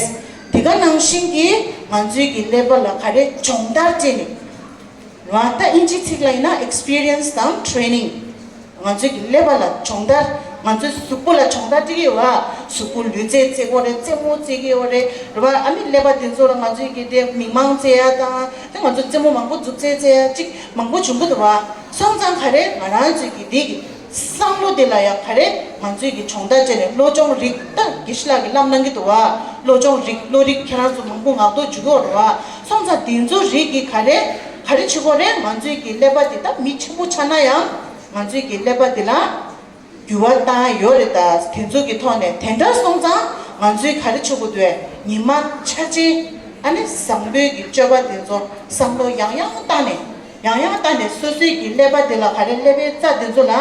དེ་ག་ནང་བཞིན་གྱི་ང་ཚོའི་གི་ཀླད་པ་ལ་ག་རེ། སྦྱོང་བརྡར་སྤྲད་ནས། རེད་བ། ད་དབྱིན་ཇིའི་ཚིག་ལ་ཡིན་ན་ཨེག་སི་པི་རི་ཡན་སི་དང་ཊི་རེ་ནིང་། ང་ཚོའི་གི་ཀླད་པ་ལ་སྦྱོང་བརྡར། ང་ཚོའི་གཟུགས་པོ་ལ་སྦྱོང་བརྡར་སྤྲད་ཀྱི་ཡོད་བ། གཟུགས་པོ་ལུས་རྩལ་རྩེ་དགོས་རེད། རྩེད་མོ་རྩེ་གི་ཡོད་རེད། རེད་བ། ཨ་ནི་ཀླད་པ་དེ་ཚོ་ལ་ང་ཚོའི་གི་དེ་མིག་མང་རྩེ་ཡ་དང་། དེ་ང་ཚོ་རྩེད་མོ་མང་པོ་མཛུབ་རྩེ་རྩེ་ཡ་ཅིག་མང་པོ་བྱུང་གི་འདུག་བ། སོང་ཙང་ག་རེ། ང་རང་ཚོའི་གི་དེ་གི་བསམ་བློ་དེ་ལ་ཡང་ག་རེ། ང་ཚོའི་གི་སྦྱོང་བརྡར་བྱས་ནས་བློ་སྦྱོང་རིགས། ད་དགེ་བཤེས་ལགས་ཀྱིས་བསླབ་གནང་གི་འདུག་བ། བློ་སྦྱོང་རིགས། བློ་རིག་ཁྱེད་རང་ཚོ་མང་པོ་ངག་ཐོག་འཇུག་གི་ཡོད་རེད་བ། སོང་ཙང་དེ་ཚོ་རིགས་ཀྱིས་ག་རེ། ག་རེ་བྱེད་དགོས་རེད། ང་ཚོའི་གི་ཀླད་པ་དེ་ད་མི་ཆེན་པོ་ཆགས་ན་ཡང་། ང་ཚོའི་གི་ཀླད་པ་དེ་ལ་འགྱུར་བ་བཏང་ཡོད་རེད། ད་དེ་ཚོ་གི་ཐོག་ནས། དེ་འདྲ་སོང་ཙང་ང་ཚོས་ག་རེ་བྱེད་དགོས་འདུག་བས། ཉི་མ་ཆ་ཆེན་ཨ་ནི་བཟང་པོའི་གི་སྤྱོད་པ་དེ་ཚོ་བསམ་བློ་ཡང་ཡང་བཏང་ནས། ཡང་ཡང་བཏང་ནས་སོ་སོའི་གི་ཀླད་པ་དེ་ལ་ག་རེ། ཀླད་པའི་རྩ་དེ་ཚོ་ལ་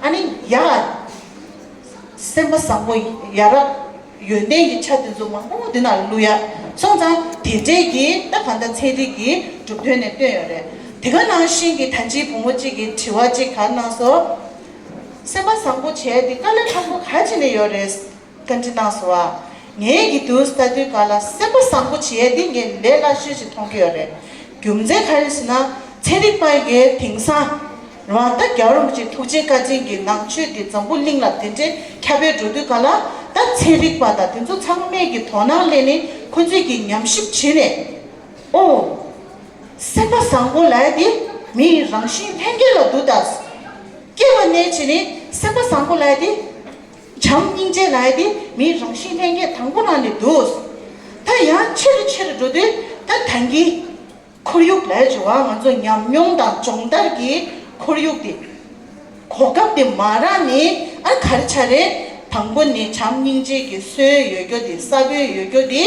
ཨ་ནི་ཡག་སེམས་པ་བཟང་པོ། ཡ་རབས་ཡོན་ཏན་གྱི་ཆ་དེ་ཚོ་མང་པོ་འདི་ནང་བླུག་ཡ། སོང་ཙང་དེ་འདྲས་ཀྱི་ད་གང་ལྟར་ཚན་རིག་གི་གྲུབ་དོན་ནས་བཏོན་ཡོད་རེད། དེ་ག་ནང་བཞིན་གྱི་ད་ཅིའི་བུ་མོ་གཅིག་གིས་དྲི་བ་གཅིག་ག་རེ་གནང་སོང་། སེམས་པ་བཟང་པོ་བྱས་ཏེ་དཀའ་ལས་ཁག་པོ་ག་ཅི་ནས་ཡོད་རེད། བཀའ་འདྲི་གནང་སོང་བ། ངས་ཀྱི་དུས་ལྟ་དུས་ག་ལ་སེམས་པ་བཟང་པོ་བྱེད་ཡས་འདི་ངས་ལས་སླ་ཤོས་ཤིག་མཐོང་གི་ཡོད་རེད། རྒྱུ་མཚན་ག་རེ་ཟེར་ན། ཚན་རིག་པ་ཡི་དེང་སང་རང་ད་རྒྱལ་བ་རིན་པོ་ཆེ་ཐུགས་རྗེ་བཀའ་དྲིན་གྱི་ནང་ཆོས་འདི་འཛམ་བུ་གླིང་ལ་དེ་འདྲའི་ཁྱབ་སྤེལ་འགྲོ་དུས་ག་ལ། ད་ཚན་རིག་པ་དང་དེ་ཚོ་ཚང་མས་ཀྱི་དོ་སྣང་སླེབས་ནས་ཁོ་ཚོས་ཀྱི་ཉམས་ཞིབ་བྱས་ནས། ཨོ། སེམས་པ་བཟང་པོ་ལབ་ཡ་དེ་མིའི་རང་བཞིན་ལྷན་སྐྱེས་ལ་འདུག་ད། སྐྱེ་བ་ནས་བྱས་ནས་སེམས་པ་བཟང་པོ་ལབ་ཡ་དེ། བྱམས་སྙིང་རྗེ་ལབ་ཡ་དེ་མིའི་རང་བཞིན་ལྷན་སྐྱེས་དང་པོ་ནང་ནས་འདུག་ད་ཡང་ཆེ་རུ་ཆེ་རུ་འགྲོ་དུས་ད་ད་གིན་ཁོར་ཡུག་ལབ་ཡ་བྱུང་བ། ང་ཚོ་ཉམས་མྱོང་དང་སྦྱོང་བརྡར་གྱི་ཁོར་ཡུག་དེ། གོ་སྐབས་དེ་མ་རག་ནས་ཨ་ག་རེ་ཆགས་རེད། དང་པོ་ནས་བྱམས་སྙིང་རྗེ་གི་སྲོལ་ཡོད་རྒྱུ་དེ། ས་བོན་ཡོད་རྒྱུ་དེ་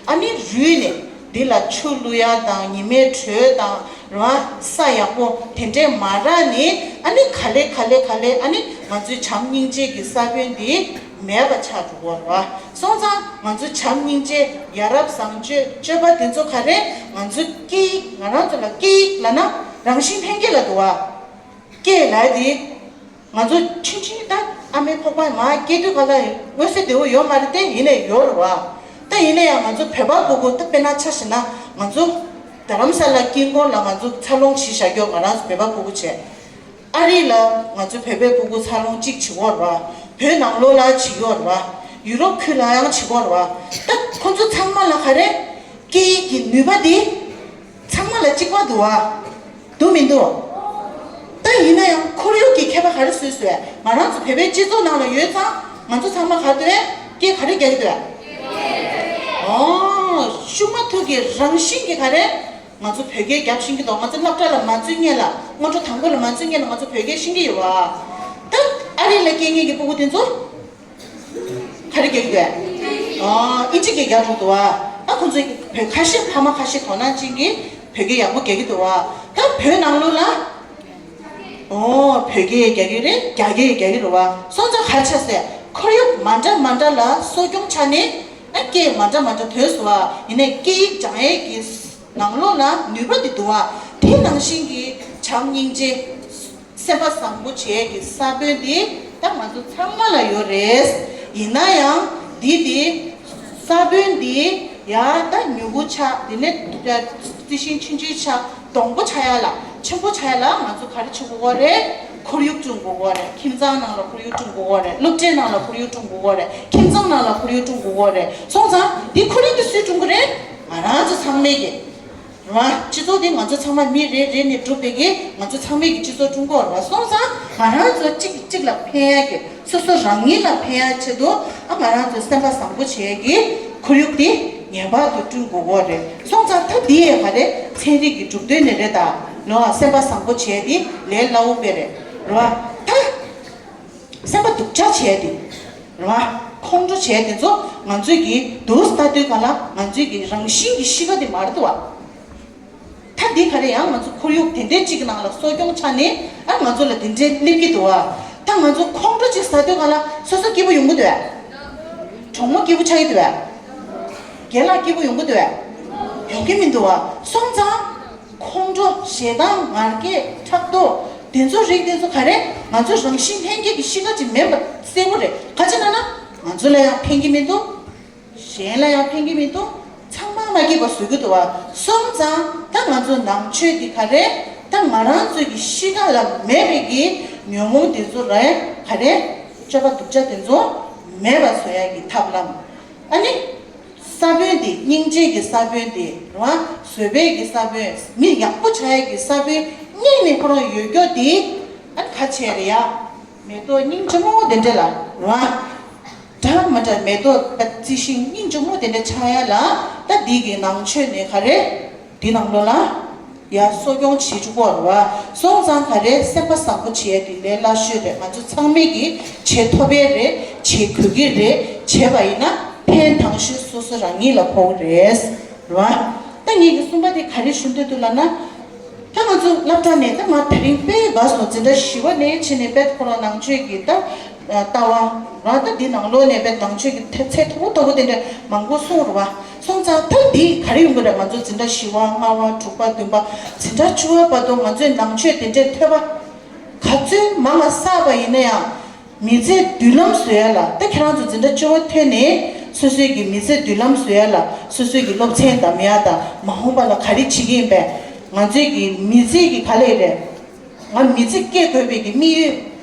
ཨ་ནི་རུལ་ནས། འདི་ལ་ཆུ་བླུག་ཡ་དང་ཉི་མའི་དྲོད་དང་རེད་བ། ས་ཡག་པོ་དེ་འདྲས་མ་རག་ནས་ཨ་ནི་ག་ལེ་ག་ལེ་ག་ལེ་ཨ་ནི་ང་ཚོའི་བྱམས་སྙིང་རྗེ་གི་ས་བོན་འདི་མེད་པ་ཆགས་འགྲོ་གི་རེད་བ། སོང་ཙང་ང་ཚོ་བྱམས་སྙིང་རྗེ་ཡ་རབས་བཟང་སྤྱོད་སྤྱོད་པ་དེ་ཚོ་ག་རེ། ང་ཚོའི་སྐད་ཡིག་ང་རང་ཚོ་ལ་སྐད་ཡིག་ལབ་ན་རང་བཞིན་ལྷན་སྐྱེས་ལ་འདུག་བ། སྐད་ལབ་དེ། ང་ཚོ་ཆུང་ཆུང་ད་ཨ་མའི་ཕོར་པ་མར་སྐྱེས་དུས་ག་ལ་མངོན་གསལ་དོད་པོ་ཡོད་མ་རེད་དེ། ཡིན་ནའི་ཡོད་རེད་བ། ད་ཡིན་ན་ཡང་ང་ཚོ་བོད་པ་ཕྲུ་གུ་ད་དཔེར་ན་ཆ་བཞག་ན་ང་ཚོ་རྡ་རམ་ས་ལ་དཀྱིལ་འཁོར་ལ་ང་ཚོ་འཚར་ལོངས་བྱེད་བཞག་ཡོད། ང་རང་ཚོ་བོད་པ་ཕྲུ་གུ་བྱས། ཨ་རི་ལ་ང་ཚོ་བོད་པའི་ཕྲུ་གུ་འཚར་ལོངས་གཅིག་བྱེད་ཀྱི་ཡོད་རེད་བ། བོད་ནང་ལོགས་ལ་བྱེད་ཀྱི་ཡོད་རེད་བ། ཡུ་རོབ་ཁུལ་ལ་ཡང་བྱེད་ཀྱི་ཡོད་རེད་བ། ད་ཁོ་ཚོ་ཚང་མ་ལ་ག་རེ། སྐད་ཡིག་གི་ནུས་པ་འདི་ཚང་མ་ལ་གཅིག་པ་འདུག་བ། འདུག་མི་འདུག་ད་ཡིན་ན་ཡང་ཁོར་ཡུག་གི་ཁྱད་པར་ག་རེ་བཟོས་བཟོས། ང་རང་ཚོ་བོད་པའི་སྤྱི་ཚོགས་ནང་ལ་ཡོད་ཙང་ང་ཚོ་ཚང་མ་ག་རེ་འདུག་སྐད་ག་རེ་རྒྱག་གི་འདུག་ཨོ། ཤུགས་མ་ཐུག་གི་རང་བཞིན་གྱི་ག་རེ། ང་ཚོ་བོད་སྐད་རྒྱབ་ཤེས་ཀྱི་འདུག་ང་ཚོ་སློབ་གྲྭ་ལ་མ་འཛུལ་སྔོན་ལ། སྔོན་འགྲོ་དང་པོ་ལ་མ་འཛུལ་སྔོན་ལ་ང་ཚོ་བོད་སྐད་ཤེས་ཀྱི་ཡོད་བ། ད་ཨ་རི་ལ་སྐྱེས་མཁན་གྱི་ཕྲུ་གུ་དེ་ཚོ། ག་རེ་རྒྱག་གི་འདུག་ཨོ། ཨིན་ཇི་སྐད་རྒྱག་འགྲོ་འདུག་བ། ད་ཁོང་ཚོ་བོད་ཁ་ཤས་ཕ་མ་ཁ་ཤས་དོ་སྣང་ཅན་གྱིས་བོད་སྐད་ཡག་པོ་རྒྱག་གི་འདུག་བ། ད་བོད་ནང་ལོགས་ལ། ཨོ། བོད་སྐད་རྒྱག་གི་རེད། རྒྱ་སྐད་རྒྱག་གི་རེད་བ། སོང་ཙང་ག་རེ་ཆགས་སོང་། ཁོར་ཡུག་མ་འདྲ་མ་འདྲ་ལ་གསོ་སྐྱོང་ཆ་ནས་ཨ་སྐད་མ་འདྲ་མ་འདྲ་ཐོན་སོང་བ། ཡིན་ནའི་སྐད་ཡིག་སྦྱང་ཡས་ཀྱི་ནང་ལོགས་ལ་ནུས་པ་དེ་འདུག་བ། དེ་ནང་བཞིན་གྱི་བྱམས་སྙིང་རྗེ། སེམས་པ་བཟང་པོ་བྱེད་ཀྱི་ས་བོན་འདི་ད་ང་ཚོ་ཚང་མ་ལ་ཡོད་རེད། ཡིན་ན་ཡང་འདི་འདི་ས་བོན་འདི་ཡར་ད་མྱུ་གུ་ཆགས། དེ་ནས་རྩི་ཤིང་ཆུང་ཆུང་ཆགས། སྡོང་པོ་ཆགས་ཡ་ལ། ཆེན་པོ་ཆགས་ཡ་ལ་ང་ཚོ་ག་རེ་བྱེད་དགོས་ཀྱི་རེད། ཁོར་ཡུག་སྲུང་དགོས་ཀྱི་རེད། ཁྱིམ་ཚང་ནང་ལ་ཁོར་ཡུག་སྲུང་དགོས་ཀྱི་རེད། སློབ་གྲྭའི་ནང་ལ་ཁོར་ཡུག་སྲུང་དགོས་ཀྱི་རེད། ཁྱིམ་ཚང་ནང་ལ་ཁོར་ཡུག་སྲུང་དགོས་ཀྱི་རེད། སོང་ཙང་འདི་ཁོར་ཡུག་འདི་སུས་སྲུང་གི་རེད། ང་རང་ཚོ་ཚང་མས་ཀྱི། རེད་བ། སྤྱི་ཚོགས་འདི་ང་ཚོ་ཚང་མ་མི་རེ་རེ་ནས་གྲུབ་པའི་གི་ང་ཚོ་ཚང་མས་ཀྱི་སྤྱི་ཚོགས་སྲུང་དགོས་རེད་བ། སོང་ཙང་ང་རང་ཚོ་གཅིག་གིས་གཅིག་ལ་ཕན་ཡ་གི། སོ་སོ་རང་ཉིད་ལ་ཕན་ཡ་ཆེད་དུ་ཨ་ང་རང་ཚོ་སེམས་པ་བཟང་པོ་བྱེད་ཡ་གི་ཁོར་ཡུག་དེ་ངེས་པར་དུ་བསྐྲུན་དགོས་ཀྱི་རེད། སོང་ཙང་ད་འདི་ཡས་ག་རེ། ཚན་རིག་གི་གྲུབ་དོན་ནས་རེད་ད། ལོ་ཨ་སེམས་པ་བཟང་པོ་བྱེད་ཡ་དེ་ལས་སླ་བོ་དཔེ་རེད། རེད་བ། ད། སེམས་པ་སྡུག་ཅག་བྱས་ཏེ། རེད་བ། ཁོང་ཁྲོ་བྱས་དེ་ཚོ་ང་ཚོས་ཀྱི་དུས་ལྟ་དུས་ག་ལ་ང་ཚོས་ཀྱི་རང་བཞིན་གྱི་གཤིས་ཀ་དེ་མ་རེད་དོ་བ། ད་འདི་ག་རེ་ཡང་ང་ཚོ་ཁོར་ཡུག་དེ་འདྲའི་གཅིག་གི་ནང་ལ་གསོ་སྐྱོང་ཆགས་ནས་ཨ་ང་ཚོ་ལ་དེ་འདྲའི་སླེབས་ཀྱི་འདུག་བ། ད་ང་ཚོ་ཁོང་ཁྲོ་གཅིག་ཟ་དུས་ག་ལ་སོ་སོ་སྐྱིད་པོ་ཡོང་གི་འདུག་བ། གྲོགས་མོ་སྐྱིད་པོ་ཆགས་ཀྱི་འདུག་བ། རྒན་ལགས་སྐྱིད་པོ་ཡོང་གི་འདུག་བ། ཡོང་གི་མི་འདུག་བ། སོང་ཙང་། ཁོང་ཁྲོ། ཞེ་སྡང་། ང་རྒྱལ། ཕྲག་དོག་དེ་ཚོ་རིགས་དེ་ཚོ་ག་རེ། ང་ཚོ་རང་བཞིན་ལྷན་སྐྱེས་ཀྱི་གཤིས་ཀ་ཅིག་མིན་པ་གསལ་པོ་རེད། ག་ཅི་ལབ་ན། ང་ཚོ་ལ་ཡང་ཕན་གྱི་མི་འདུག་གཞན་ལ་ཡང་ཕན་གྱི་མི་འདུག་ཚང་མ་མ་སྐྱིད་པ་བཟོ་གི་འདུག་བ། སོང་ཙང་ད་ང་ཚོ་ནང་ཆོས་འདི་ག་རེ། ད་ང་རང་ཚོའི་གི་གཤིས་ཀ་ལ་མེད་པའི་གི་ཉོན་མོངས་དེ་ཚོ་རེད། ག་རེ། སྤྱོད་པ་སྡུག་ཅག་དེ་ཚོ་མེད་པ་བཟོ་ཡ་གི་ཐབས་ལམ། ཨ་ནི། ས་བོན་དེ་སྙིང་རྗེ་གི་ས་བོན་དེ་རེད་བ། བཟོད་པའི་གི་ས་བོན། མི་ཡག་པོ་བྱ་ཡས་ཀྱི་ས་བོན་སྙིང་ནས་ཁོ་རང་ཡོད་རྒྱུ་དེ། ཨ་ནི་ག་བྱས་རེད་ཡ། མེ་ཏོག་སྙིང་རྗེ་མོ་དེ་འདྲ་ལ་རེད་བ། འདྲ་མི་འདྲ་མེ་ཏོག་ད་རྩི་ཤིང་སྙིང་རྗེ་མོ་དེ་འདྲ་ཆགས་ཡ་ལ། ད་འདི་གི་ནང་ཆོས་ནས་ག་རེ། འདི་ནང་ལོགས་ལ། ཡར་གསོ་སྐྱོང་བྱེད་ཆོག་གོ་རེད་བ། སོང་ཙང་ག་རེ། སེམས་པ་བཟང་པོ་བྱེད་ཡ་དེ་ལས་སླ་ཤོས་རེད། ང་ཚོ་ཚང་མས་ཀྱི་བྱེད་ཐུབ་ཡས་རེད། བྱེད་དགོས་ཀྱི་རེད། བྱས་པ་ཡིན་ན་ཕན་དང་ཤོས་སོ་སོ་རང་ཉིད་ལ་ཕོག་གི་རེད། རེད་བ། ད་ངེད་ཀྱི་གསུམ་པ་དེ་ག་རེ་ཞུ་འདོད་འདུག་ལབ་ན། ད་ང་ཚོ་སློབ་གྲྭ་ནས་ད་ང་དེ་རིང་དཔེ་དགའ་སོང་། འཛིན་གྲྭ་བཞི་པ་ནས་ཕྱིན་ནས་དཔེ་ཁོ་རང་ནང་ཆོས་ཀྱི་ད། ལྟ་བ། རང་ད་འདི་ནང་ལོགས་ནས་དཔེ་ནང་ཆོས་ཀྱི་ཐེ་ཚད་མཐོ་པོ་མཐོ་པོ་དེ་འདྲ་མང་པོ་གསུངས་རེད་བ། སོང་ཙང་ད་འདི་ག་རེ་ཡོང་གི་རེད། ང་ཚོ་འཛིན་གྲྭ་བཞི་པ་ལྔ་པ་དྲུག་པ་བདུན་པ། འཛིན་གྲྭ་བཅུ་པ་བར་དུ་ང་ཚོས་ནང་ཆོས་དེ་འདྲའི་ཐོས་པ་ག་ཚོད་མང་ང་བསགས་པ་ཡིན་ན་ཡང་། མི་ཚེའི་མདུན་ལམ་བཟོ་ཡ་ལ། ད་ཁྱེད་རང་ཚོ་འཛིན་གྲྭ་བཅུ་པ་ཐོན་ནས་ སོ་སོའི་གི་མི་ཚེ་མདུན་ལམ་བཟོ་ཡ་ལ་སོ་སོའི་གི་སློབ་ཚན་འདེམས་ཡ་དང་མ་འོངས་པ་ལ་ག་རེ་བྱེད་ཀྱི་ཡིན་པས། ང་ཚོའི་གི་མི་ཚེ་གི་ག་ལེ་རེད། ང་མི་ཚེ་སྐྱེལ་དགོས་པའི་གི་དམིགས་ཡུལ།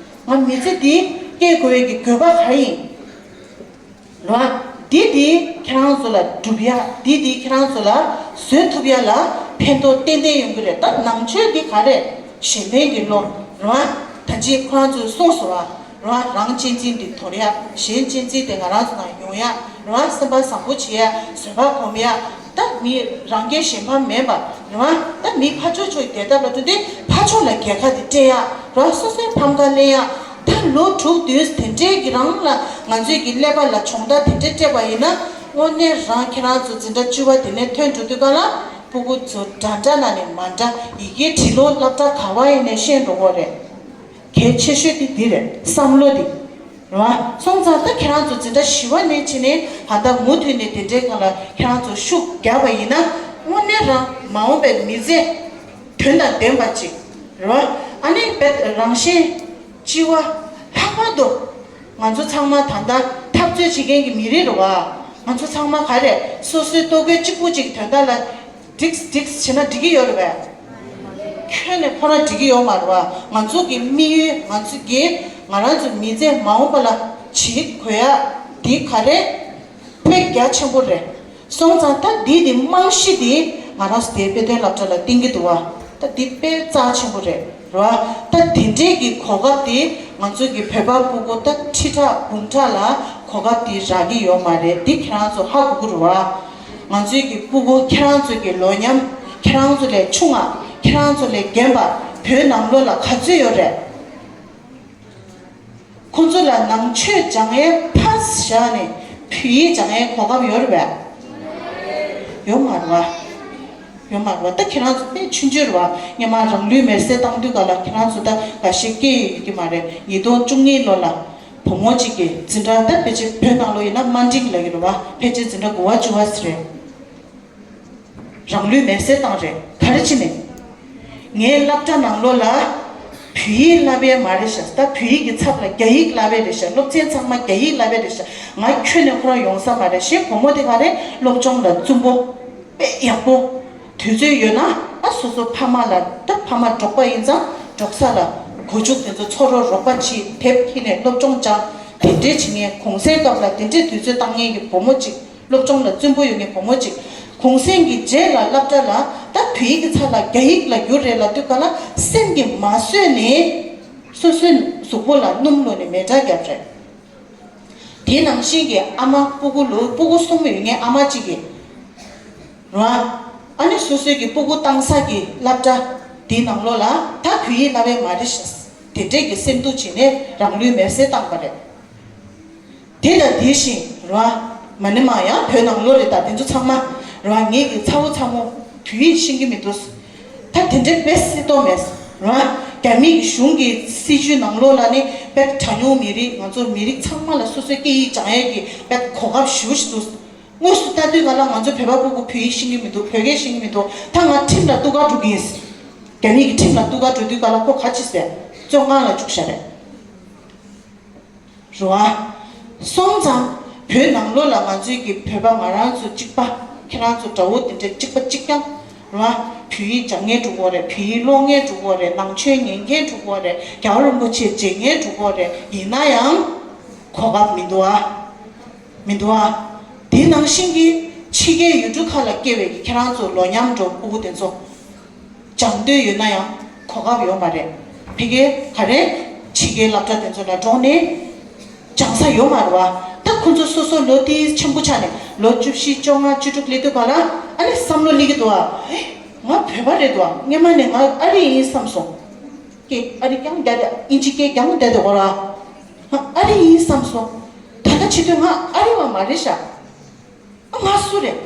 ང་མི་ཚེ་འདི་སྐྱེལ་དགོས་པའི་གི་དགོས་པ་ག་རེ་ཡིན། རེད་བ། འདི་འདི་ཁྱེད་རང་ཚོ་ལ་སྒྲུབ་ཡ། འདི་འདི་ཁྱེད་རང་ཚོ་ལ་བཟོ་ཐུབ་ཡ་ལ་ཕན་ཐོགས་ཏན་ཏན་ཡོང་གི་རེད། ད་ནང་ཆོས་འདི་ག་རེ། གཞན་ཕན་གྱི་བློ། རེད་བ། ད་ཅི་ཁོ་རང་ཚོས་གསུངས་སོང་བ། རང་། རང་གཅེས་འཛིན་འདི་དོར་ཡ། གཞན་གཅེས་འཛིན་དེ་ང་རང་ཚོ་ནང་ཡོང་ཡ། རང་སེམས་པ་བཟང་པོ་བྱེད་ཡ། བཟོད་པ་སྒོམ་ཡ། ད་མི་རང་སྐྱེ་གཞན་ཕམ་མེད་པ། རང་ད་མི་ཕར་ཕྱོགས་ཕྱོགས་བདེ་ཐབས་ལ་བསྟུན་ཏེ་ཕར་ཕྱོགས་ལ་རྒྱལ་ཁ་དེ་སྤྲད་ཡ། རང་སོ་སོའི་ཕམ་ཁ་ལེན་ཡ། ད་ལོ་དྲུག་བདུན་དེ་འདྲའི་གི་རིང་ལ་ང་ཚོའི་གི་ཀླད་པ་ལ་སྦྱོང་བརྡར་དེ་འདྲ་སྤྲད་པ་ཡིན་ན། དངོས་གནས་རང་ཁྱེད་རང་ཚོ་འཛིན་གྲྭ་བཅུ་པ་དེ་ནས་ཐོན་འགྲོ་དུས་སྒང་ལ་སྤུ་གུ་ཚོ་འདྲ་འདྲ་ན་ནས་མ་འདྲ། ཡི་གེ་འབྲི་ཀློག་སློབ་གྲྭ་ག་བ་ཡིན་ནས་ཤེས་འགྲོ་གི་རེད། གལ་ཆེ་ཤོས་དེ་འདི་རེད། བསམ་བློ་འདི། རེད་བ། སོང་ཙང་ད་ཁྱེད་རང་ཚོ་འཛིན་གྲྭ་བཞི་པ་ནས་བྱས་ནས་ད་ལྟ་མུ་མཐུད་ནས་དེ་འདྲའི་སྒང་ལ་ཁྱེད་རང་ཚོ་ཤུགས་རྒྱག་པ་ཡིན་ན། དངོས་གནས་རང་མ་འོངས་པའི་མི་ཚེ་དོན་དང་ལྡན་པ་ཅིག། རེད་བ། ཨ་ནི་བེད་རང་བཞིན་སྐྱེ་བ་ལྷག་པར་དུ་ང་ཚོ་ཚང་མ་ད་ལྟ་འཐབ་རྩོད་བྱེད་མཁན་གྱི་མི་རིགས་རེད་བ། ང་ཚོ་ཚང་མ་ག་རེ་སོ་སོའི་ལྟོ་གོས་གཅིག་པུ་ཅིག་དོན་དག་ལ་འགྲིག་འགྲིག་བྱས་ན་འགྲིག་གི་ཡོད་རེད་བས། ཁྱོན་ནས་ཁོ་རང་འགྲིག་གི་ཡོད་མ་རེད་བ། ང་ཚོ་གི་དམིགས་ཡུལ། ང་ཚོ་གི་ང་རང་ཚོའི་མི་ཚེ་མ་འོངས་པ་ལ་བྱེད་དགོས་ཡ་འདི་ག་རེ་དཔེ་རྒྱ་ཆེན་པོ་རེད། སོང་ཙང་ད་འདི་འདི་རྨང་གཞི་འདི་ང་རང་ཚོ་དེའི་དཔེ་སྟོན་སློབ་གྲྭ་ལ་བསྟན་གྱི་འདུག་བ། ད་འདི་དཔེ་རྩ་ཆེན་པོ་རེད། རེད་བ། ད་དེ་འདྲའི་གི་གོ་སྐབས་དེ་ང་ཚོ་གི་བོད་པ་སྤུ་གུ་ད་ཁྲི་ཕྲག་འབུམ་ཕྲག་ལ་གོ་སྐབས་དེ་རག་གི་ཡོད་མ་རེད། འདི་ཁྱེད་རང་ཚོ་ཧ་གོ་གི་རེད་བ། ང་ཚོའི་གི་སྤུ་གུ་ཁྱེད་རང་ཚོ་གི་ལོ་མཉམ། ཁྱེད་རང་ཚོ་ལས་ཆུང་བ། ཁྱེད་རང་ཚོ་ལས་རྒན་པ་བོད་ནང་ལོགས་ལ་ག་ཚོད་ཡོད་རེད། ཁོ་ཚོ་ལ་ནང་ཆོས་སྦྱང་ཡས་ཕར་བཞག་ནས་བོད་ཡིག་སྦྱང་ཡས་གོ་སྐབས་ཡོད་རེད་པས། ཡོད་མ་རེད་བ། ཡོད་མ་རེད་བ། ད་ཁྱེད་རང་ཚོ་དཔེ་ཆུང་ཆུང་རེད་བ། སྔོན་མ་རང་ལུས་མེར་སྲེག་བཏང་དུས་སྒང་ལ་ཁྱེད་རང་ཚོ་ད་འགའ་ཤས་སྐྱེས་ཡོད་ཀྱི་མ་རེད། ཉིས་སྟོང་བཅུ་གཉིས་ལོ་ལ་བུ་མོ་གཅིག་གིས་འཛིན་གྲྭ་ད་ཕལ་ཆེར་བོད་ནང་ལོགས་ཡིན་ན་དམའ་འབྲིང་ལབ་ཀྱི་རེད་བ། ཕལ་ཆེར་འཛིན་གྲྭ་དགུ་པ་བཅུ་པ་ཟེར་རེད། རང་ལུས་མེར་སྲེག་བཏང་རེད། ག་རེ་བྱས་ནས། ངའི་སློབ་གྲྭ་ནང་ལོགས་ལ་བོད་ཡིག་བསླབ་ཡས་མ་རེད་ཤག། ད་བོད་ཡིག་གི་ཚབ་ལ་རྒྱ་ཡིག་བསླབ་ཡས་རེད་ཤག། སློབ་ཚན་ཚང་མ་རྒྱ་ཡིག་བསླབ་ཡས་རེད་ཤག། ང་ཁྱོན་ནས་ཁོ་རང་ཡོང་ས་མ་རེད། གཞན་བུ་མོ་དེ་ག་རེ་སློབ་སྦྱོང་ལ་བཙུན་པོ། དཔེ་ཡག་པོ། དུས་ཚོད་ཡོད་ན་ཨ་སོ་སོ་ཕ་མ་ལ། ད་ཕ་མ་འབྲོག་པ་ཡིན་ཙང་འབྲོག་ས་ལ་སྒོ་ཕྱུགས་དེ་ཚོ་ཚུར་རོགས་པ་བྱེད། དེབ་ཁྱེར་ནས་སློབ་སྦྱོང་སྦྱང་། དེ་འདྲས་བྱེད་མཁན། གུང་སེང་སྐབས་ལ་དེ་འདྲས་དུས་ཚོད་བཏང་མཁན་གྱི་བུ་མོ་གཅིག། སློབ་སྦྱོང་ལ་བརྩོན་པོ་ཡོད་མཁན་བུ་མོ་གཅིག། གུང་སེང་གི་རྗེས་ལ་སློབ་གྲྭ་ལ་ད་བོད་ཡིག་གི་ཚབ་ལ་རྒྱ་ཡིག་ལ་བསྒྱུར་རེད་ལབ་དུས་སྒང་ལ་སེམས་ཀྱིས་མ་བཟོད་ནས་སོ་སོའི་གཟུགས་པོ་ལ་སྣུམ་བླུགས་ནས་མེ་སྲེག་བརྒྱབ་རེད། དེ་ནང་བཞིན་གྱི་ཨ་མ་སྤུ་གུ་ལོ། སྤུ་གུ་གསུམ་ཡོད་མཁན་ཨ་མ་གཅིག་གིས། རེད་བ། ཨ་ནི་སོ་སོའི་གི་སྤུ་གུ་བཏང་ས་གི་སློབ་གྲྭ་དེའི་ནང་ལོགས་ལ་ད་བོད་ཡིག་བསླབ་ཡས་མ་རེད་ཤག། དེ་འདྲས་ཀྱི་སེམས་སྡུག་བྱས་ནས་རང་ལུས་མེར་སྲེག་བཏང་པ་རེད། དེ་དང་དེ་བཞིན་རེད་བ། མ་ཎི་མ་ཡང་བོད་ནང་ལོགས་རེད། ད་དེ་ཚོ་ཚང་མ་རེད་བ། ངེད་ཀྱི་ཚ་བོ་ཚ་མོ་བོད་ཡིག་ཤེས་ཀྱི་མི་འདུག། ད་དེ་འདྲའི་དཔེ་སྲིད་དོ་མེད་རེད་བ། རྒྱ་མི་གི་གཞུང་གི་སྲིད་བྱུས་ནང་ལོགས་ལ་ནི་དཔེ་གྲངས་ཉུང་མི་རིགས། ང་ཚོ་མི་རིགས་ཚང་མ་ལ་སོ་སོའི་སྐད་ཡིག་སྦྱང་ཡས་ཀྱི་དཔེ་གོ་སྐབས་ཞེ་པོ་ཞིག་འདུག། དངོས་སུ་ལྟ་དུས་སྒང་ལ་ང་ཚོ་བོད་པ་སྤུ་གུ་བོད་ཡིག་ཤེས་ཀྱི་མི་འདུག། བོད་སྐད་ཤེས་ཀྱི་མི་འདུག། ད་ང་ཁྲིམས་ལ་གཏུག་ག་འགྲོ་གི་ཡིན། རྒྱ་མི་གི་ཁྲིམས་ལ་གཏུག་ག་འགྲོ་དུས་སྒང་ལ་ཁོ་ག་ཅི་ཟེར། བཙོན་ཁང་ལ་བཅུག་བཞག་རེད། རེད་བ། སོང་ཙང་བོད་ནང་ལོགས་ལ་ང་ཚོའི་གི་བོད་པ་ང་རང་ཚོ་གཅིག་པ། ཁྱེད་རང་ཚོ་དགྲ་བོ་དེ་འདྲ་གཅིག་པ་གཅིག་རྐྱང་། རེད་བ། བོད་ཡིག་སྦྱང་མཁན་འགྲོ་གི་ཡོད་རེད། བོད་ཡིག་ཀློག་མཁན་འགྲོ་གི་ཡོད་རེད། ནང་ཆོས་ཉན་མཁན་འགྲོ་གི་ཡོད་རེད། རྒྱལ་བ་རིན་པོ་ཆེ་མཇལ་མཁན་འགྲོ་གི་ཡོད་རེད། ཡིན་ན་ཡང་གོ་སྐབས་མི་འདུག་ཨ། མི་འདུག་ཨ། དེ་ནང་བཞིན་གྱི་ཕྱི་རྒྱལ་ཡུལ་གྲུ་ཁག་ལ་སྐྱེས་པའི་ཁྱེད་རང་ཚོ་ལོ་མཉམ་འགྲོ་སྤུ་གུ་དེ་ཚོ་སྦྱང་འདོད་ཡོད་ན་ཡང་གོ་སྐབས་ཡོད་མ་རེད། ཕ་གིར་ག་རེ་ཕྱི་རྒྱལ་སློབ་གྲྭ་དེ་ཚོ་ལ་འགྲོ་ནས་སྦྱང་ས་ཡོད་མ་རེད་བ། ད་ཁོ་ཚོ་སོ་སོ་ལོ་དེའི་ཆེན་པོ་ཆགས་ནས་ལོ་བཅུ་བཞི་བཅོ་ལྔ་བཅུ་དྲུག་སླེབས་དུས་སྒང་ལ་ཨ་ནི་བསམ་བློ་སླེབས་ཀྱི་འདུག་ཨ། ཨེ། ང་བོད་པ་རེད་འདུག་ཨ། སྔོན་མ་ནས་ང་ཨ་རི་ཡིན་བསམ་སོང་། སྐད་ཨ་རི་རྐྱང་རྒྱག་བསྡད། ཨིན་ཇི་སྐད་རྐྱང་བསྡད་འདུག་གོ་ར། ང་ཨ་རི་ཡིན་བསམ་སོང་། ད་ལྟ་བྱེད་དུས་ང་ཨ་རི་བ་མ་རེད་ཤག། ཨ་ང་སུ་རེད།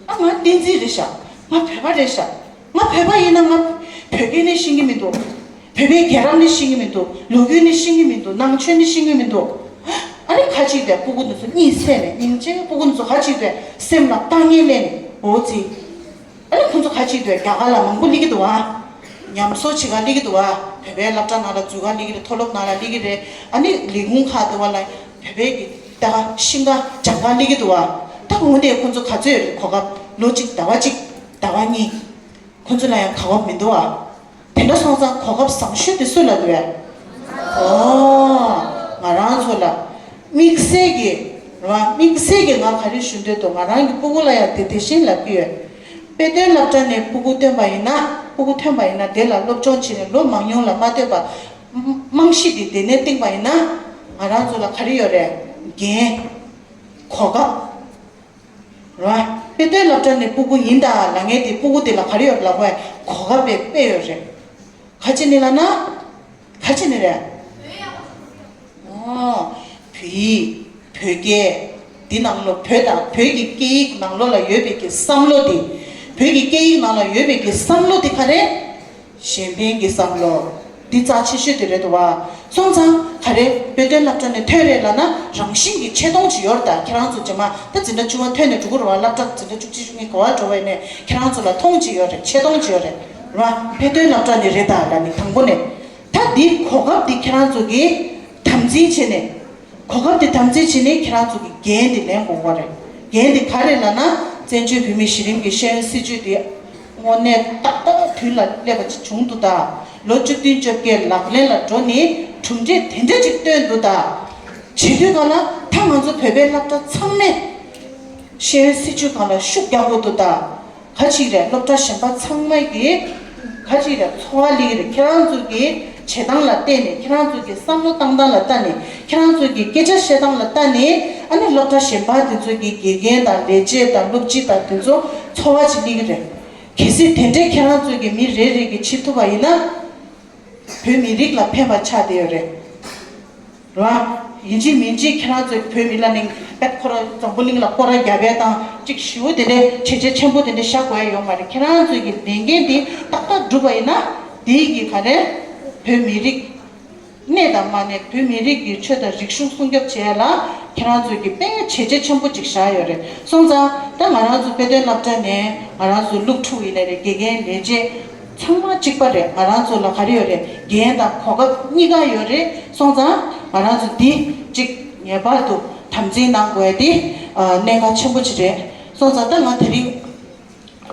ཨ་ང་བསྟན་འཛིན་རེད་ཤག། ང་བོད་པ་རེད་ཤག། ང་བོད་པ་ཡིན་ན་ང་བོད་སྐད་ནི་ཤེས་ཀྱི་མི་འདུག། བོད་པའི་རྒྱལ་རབས་ནི་ཤེས་ཀྱི་མི་འདུག། ལོ་རྒྱུས་ནི་ཤེས་ཀྱི་མི་འདུག། ནང་ཆོས་ནི་ཤེས་ཀྱི་མི་འདུག། ཨ་ནི་ཁ་ཅིག་དེ་སྤུ་གུ་འདི་ཚོ་གཉིད་སད་ནས། སྙིང་རྗེ། སྤུ་གུ་འདི་ཚོ་ཁ་ཅིག་དེ་སེམས་ལ་ལྟ་ངན་སླེབས་ནས། འོ་ཙི། ཨ་ནི་ཁོང་ཚོ་ཁ་ཅིག་དེ་རྒྱ་གར་ལ་མང་པོ་སླེབས་ཀྱི་འདུག་ཨ། ཉམས་གསོ་བྱེད་ག་སླེབས་ཀྱི་འདུག་ཨ། བོད་པའི་སློབ་གྲྭ་ནང་ལ་འཛུལ་ག་སླེབས་ཀྱི་རེད། མཐོ་སློབ་ནང་ལ་སླེབས་ཀྱི་རེད། ཨ་ནི་ལས་ཁུངས་ཁག་དེ་བ་ལ་བོད་པའི་གི་ ད་ཤིང་ཀ་ལྗང་ཀ་སླེབས་ཀྱི་འདུག་བ། ད་དངོས་གནས་ཁོ་ཚོ་ག་ཚོད་ཡོད་རེད། གོ་སྐབས་ལོ་གཅིག་ཟླ་བ་གཅིག་ཟླ་བ་གཉིས། ཁོ་ཚོ་ལ་ཡང་གོ་སྐབས་མི་འདུག་བ། དེ་འདྲ་སོང་ཙང་གོ་སྐབས་བཟང་ཤོས་དེ་སུ་ལ་འདུག་བས། ཨོ། ང་རང་ཚོ་ལ། དམིགས་བསལ་གྱི་རེད་བ། དམིགས་བསལ་གྱི་ང་ག་རེ་ཞུ་འདོད་འདུག་ང་རང་གི་སྤུ་གུ་ལ་ཡང་དེ་དེ་བཞིན་ལབ་ཀྱི་ཡོད། དཔེ་སྟོན་སློབ་གྲྭ་ནས་སྤུ་གུ་ཐོན་པ་ཡིན་ན། སྤུ་གུ་ཐོན་པ་ཡིན་ན་དེ་ལ་སློབ་སྦྱོང་བྱས་ནས་ལོ་མང་ཉུང་ལ་མ་ལྟོས་པར། རྨང་གཞི་དེ་དེ་ནས་བཏིང་པ་ཡིན་ན། ང་རང་ཚོ་ལ་ག་རེ་ཡོད་རེད། འགན། གོ་སྐབས། རེད་བ། དཔེ་སྟོན་སློབ་གྲྭ་ནས་སྤུ་གུ་ཡིན་ད་ལབ་མཁན་དེ་སྤུ་གུ་དེ་ལ་ག་རེ་ཡོད་ལབ་པ་ཡིན་ན་གོ་སྐབས་དཔེ་དཔེ་ཡོད་རེད། ག་ཅི་ནས་ལབ་ན། ག་ཅི་ནས་རེད། ཨོ། བོད་ཡིག་བོད་སྐད། འདི་ནང་ལོགས་བོད་དང་བོད་ཀྱི་སྐད་ཡིག་ནང་ལོགས་ལ་ཡོད་པའི་གི་བསམ་བློ་དེ། བོད་ཀྱི་སྐད་ཡིག་ནང་ལ་ཡོད་པའི་གི་བསམ་བློ་དེ་ག་རེ། གཞན་ཕན་གྱི་བསམ་བློ། འདི་རྩ་ཆེ་ཤོས་དེ་རེད་འདུག་བ། སོང་ཙང་ག་རེ་དཔེ་སྟོན་སློབ་གྲྭ་ནས་ཐོན་རེད་ལབ་ན་རང་བཞིན་གྱི་ཆེ་མཐོང་ཅིག་ཡོད་རེད། ད་ཁྱེད་རང་ཚོ་རྗེས་མ་ད་འཛིན་གྲྭ་བཅུ་པ་ཐོན་ནས་འགྲོ་གི་རེད་བ། སློབ་གྲྭ་འཛིན་གྲྭ་བཅུ་གཅིག་བཅུ་གཉིས་ག་པར་འགྲོ་བ་ཡིན་ནའི་ཁྱེད་རང་ཚོ་ལ་མཐོང་ཅིག་ཡོད་རེད། ཆེ་མཐོང་ཅིག་ཡོད་རེད། རེད་བ། དཔེ་སྟོན་སློབ་གྲྭ་ནས་རེད་ད་ལབ་ནས་དང་པོ་ནས། ད་འདི་གོ་སྐབས་འདི་ཁྱེད་རང་ཚོ་གིས་དམ་འཛིན་བྱས་ནས། གོ་སྐབས་དེ་དམ་འཛིན་བྱས་ནས་ཁྱེད་རང་ཚོ་གི་འགན་དེ་ལེན་དགོས་པ་རེད། འགན་དེ་ག་རེ་ལབ་ན། བཙན་བྱོལ་བོད་མིའི་གཞི་རིམ་གྱི་ཤེས་ཡོན་སྲིད་བྱུས་དེ་དངོས་གནས་ཏག་ཏག་དུས་ལ་སླེབས་པ་ཅིག་བྱུང་འདུག་ད། ལོ་བཅུ་བདུན་བཅོ་བརྒྱད་ལག་ལེན་ལ་འགྲོ་ནས་གྲུབ་འབྲས་དེ་འདྲ་ཅིག་བཏོན་འདུག་ད། བྱེད་དུས་ག་ལ་ད་ང་ཚོ་བོད་པའི་སློབ་གྲྭ་ཚང་མས་ཤེས་ཡོན་སྲིད་བྱུས་སྒང་ལ་ཤུགས་རྒྱག་དགོས་འདུག་ད། ག་ཅིག་རེད། སློབ་གྲྭ་གཞན་པ་ཚང་མ་གི་ག་ཅིག་རེད། ཚོར་བ་སླེབས་ཀྱི་རེད། ཁྱེད་རང་ཚོ་གི་བྱེད་སྟངས་ལ་བལྟས་ནས། ཁྱེད་རང་ཚོ་གི་བསམ་བློ་བཏང་སྟངས་ལ་བལྟས་ནས། ཁྱེད་རང་ཚོ་གི་སྐད་ཆ་བཤད་སྟངས་ལ་བལྟས་ནས། ཨ་ནི་སློབ་གྲྭ་གཞན་པ་དེ་ཚོ་གི་དགེ་རྒན་དང་ལས་བྱེད་དང་སློབ་སྤྱི་དང་དེ་ཚོ་ཚོར་བ་ཅིག་སླེབས་ཀྱི་རེད། གལ་སྲིད་དེ་འདྲའི་ཁྱེད་རང་ཚོ་གི་མི་རེ་རེ་གི་བྱེད་ཐུབ་པ་ཡིན་ན། བོད་མི་རིགས་ལ་ཕན་པ་ཆགས་བསྡད་ཡོད་རེད། རེད་བ། ཡིན་གཅིག་མིན་གཅིག་ཁྱེད་རང་ཚོས་བོད་མི་ལ་ནི་དཔེ་ཁོ་རང་འཛམ་བུ་གླིང་ལ་སྐོར་ར་རྒྱབ་པའི་དང་གཅིག་ཞུ་དེ་འདྲའི་བྱས་རྗེས་ཆེན་པོ་དེ་འདྲ་བཞག་དགོས་ཡ་ཡོད་མ་རེད། ཁྱེད་རང་ཚོས་ཀྱི་ལས་འགན་འདི་ཏག་ཏག་བསྒྲུབས་པ་ཡིན་ན། དེའི་གི་ག་རེ། བོད་མི་རིགས། གནས་དང་མ་གནས་བོད་མི་རིགས་ཀྱི་ཆོས་དང་རིག་གཞུང་སྲུང་སྐྱོབ་བྱེད་ཡ་ལ་ཁྱེད་རང་ཚོས་ཀྱི་དཔེ་བྱས་རྗེས་ཆེན་པོ་ཅིག་བཞག་ཡོད་རེད། སོང་ཙང་ད་ང་རང་ཚོ་དཔེ་སྟོན་སློབ་གྲྭ་ནས་ང་རང་ཚོ་སློབ་ཕྲུག་ཡིན་ནའི་རེད། དགེ་རྒན་ལས་བྱེད་ཚང་མ་གཅིག་པ་རེད། ང་རང་ཚོ་ལ་ག་རེ་ཡོད་རེད། འགན་དང་གོ་སྐབས་གཉིས་ཀ་ཡོད་རེད། སོང་ཙང་ང་རང་ཚོ་འདི་གཅིག་ངེས་པར་དུ་དམ་འཛིན་གནང་དགོས་ཏེ་གནད་འགག་ཆེན་པོ་ཅིག་རེད། སོང་ཙང་ད་ང་དེ་རིང་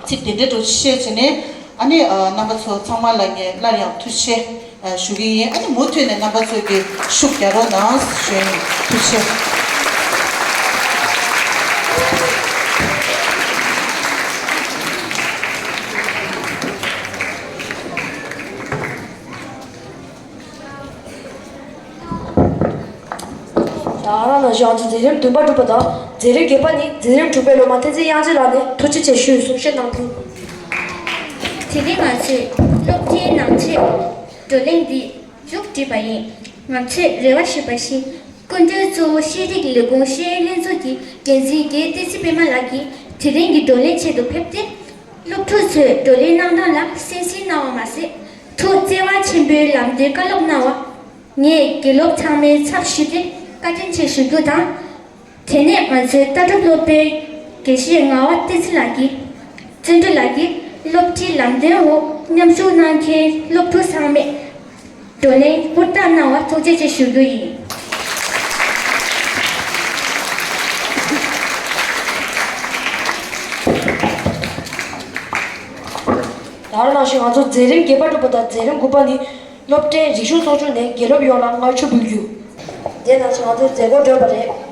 ཚིག་དེ་འདྲ་འདྲ་བཤད་བྱས་ནས། ཨ་ནི་རྣམ་པ་ཚོ་ཚང་མ་ལ་ངས་སླར་ཡང་ཐུགས་རྗེ་ཆེ་ཞུ་གི་ཡིན། ཨ་ནི་མུ་མཐུད་ནས་རྣམ་པ་ཚོས་ཀྱི་ཤུགས་རྒྱག་རོགས་གནང་ཞུ་ཡིན། ཐུགས་རྗེ་ཆེ། ད་ག་རང་ནང་བཞིན་ང་ཚོ་མཛད་རིམ་བདུན་པ་གྲུབ་པ་དང་། མཛད་རིམ་བརྒྱད་པ་ནི་མཛད་རིམ་དྲུག་པའི་སློབ་མ་བསྟན་འཛིན་དབྱངས་ཅན་ལགས་ནས་ཐུགས་རྗེ་ཆེ་ཞུས་གསུང་བཤད་གནང་རྒྱུ། དེ་རིང་ང་ཚོས་སློབ་གྲྭའི་ནང་ཆོས་བགྲོ་གླེང་འདི་མཇུག་བསྒྲིལ་བ་ཡིན། ང་ཚོས་རེ་བ་ཞུས་པ་བཞིན། སྐུ་མགྲོན་གཙོ་བོ་ཤེས་རིག་ལས་ཁུངས་ཤེས་ཡོན་ལྷན་ཚོགས་ཀྱི་འགན་འཛིན་རྒན་བསྟན་འཛིན་པད་མ་ལགས་ཀྱིས་དེ་རིང་གི་བགྲོ་གླེང་ཆེད་དུ་ཕེབས་ཏེ། སློབ་ཕྲུག་ཚོས་བགྲོ་གླེང་གནང་སྟངས་ལ་གསན་གཟིགས་གནང་བ་མ་ཟད། ཐུགས་བརྩེ་བ་ཆེན་པོས་ལམ་སྟོན་བཀའ་སློབ་གནང་བ། ངས་དགེ་སློབ་ཚང་མའི་ཚབ་ཞུས་ཏེ་བཀའ་དྲིན་ཆེ་ཞུ་རྒྱུ་དང་། དེ་ནས་ང་ཚོའི་ལྟ་གྲུབ་སློབ་དཔོན་དགེ་བཤེས་ངག་དབང་བསྟན་འཛིན་ལགས་ཀྱིས། བརྩོན་འགྲུས་ལགས་ཀྱིས་སློབ་ཁྲིད་ལམ་སྟོན་འོག་མཉམ་ཞུགས་གནང་མཁན་སློབ་ཕྲུག་ཚང་མས་བགྲོ་གླེང་ཧུར་ཐག་གནང་བར་ཐུགས་རྗེ་ཆེ་ཞུ་རྒྱུ་ཡིན། ད་ག་རང་ནང་བཞིན་ང་ཚོ་མཛད་རིམ་བརྒྱད་པ་གྲུབ་པ་དང་། མཛད་རིམ་དགུ་པ་ནི། སློབ་གྲྭའི་རིག་གཞུང་ཚོགས་ཆུང་ནས་དགེ་སློབ་ཡོངས་ལ་མངགས་ཞུ་འབུལ་རྒྱུ། དེ་ནང་བཞིན་ང་ཚོའི་མཛད་སྒོ་གྲོལ་བ་རེད།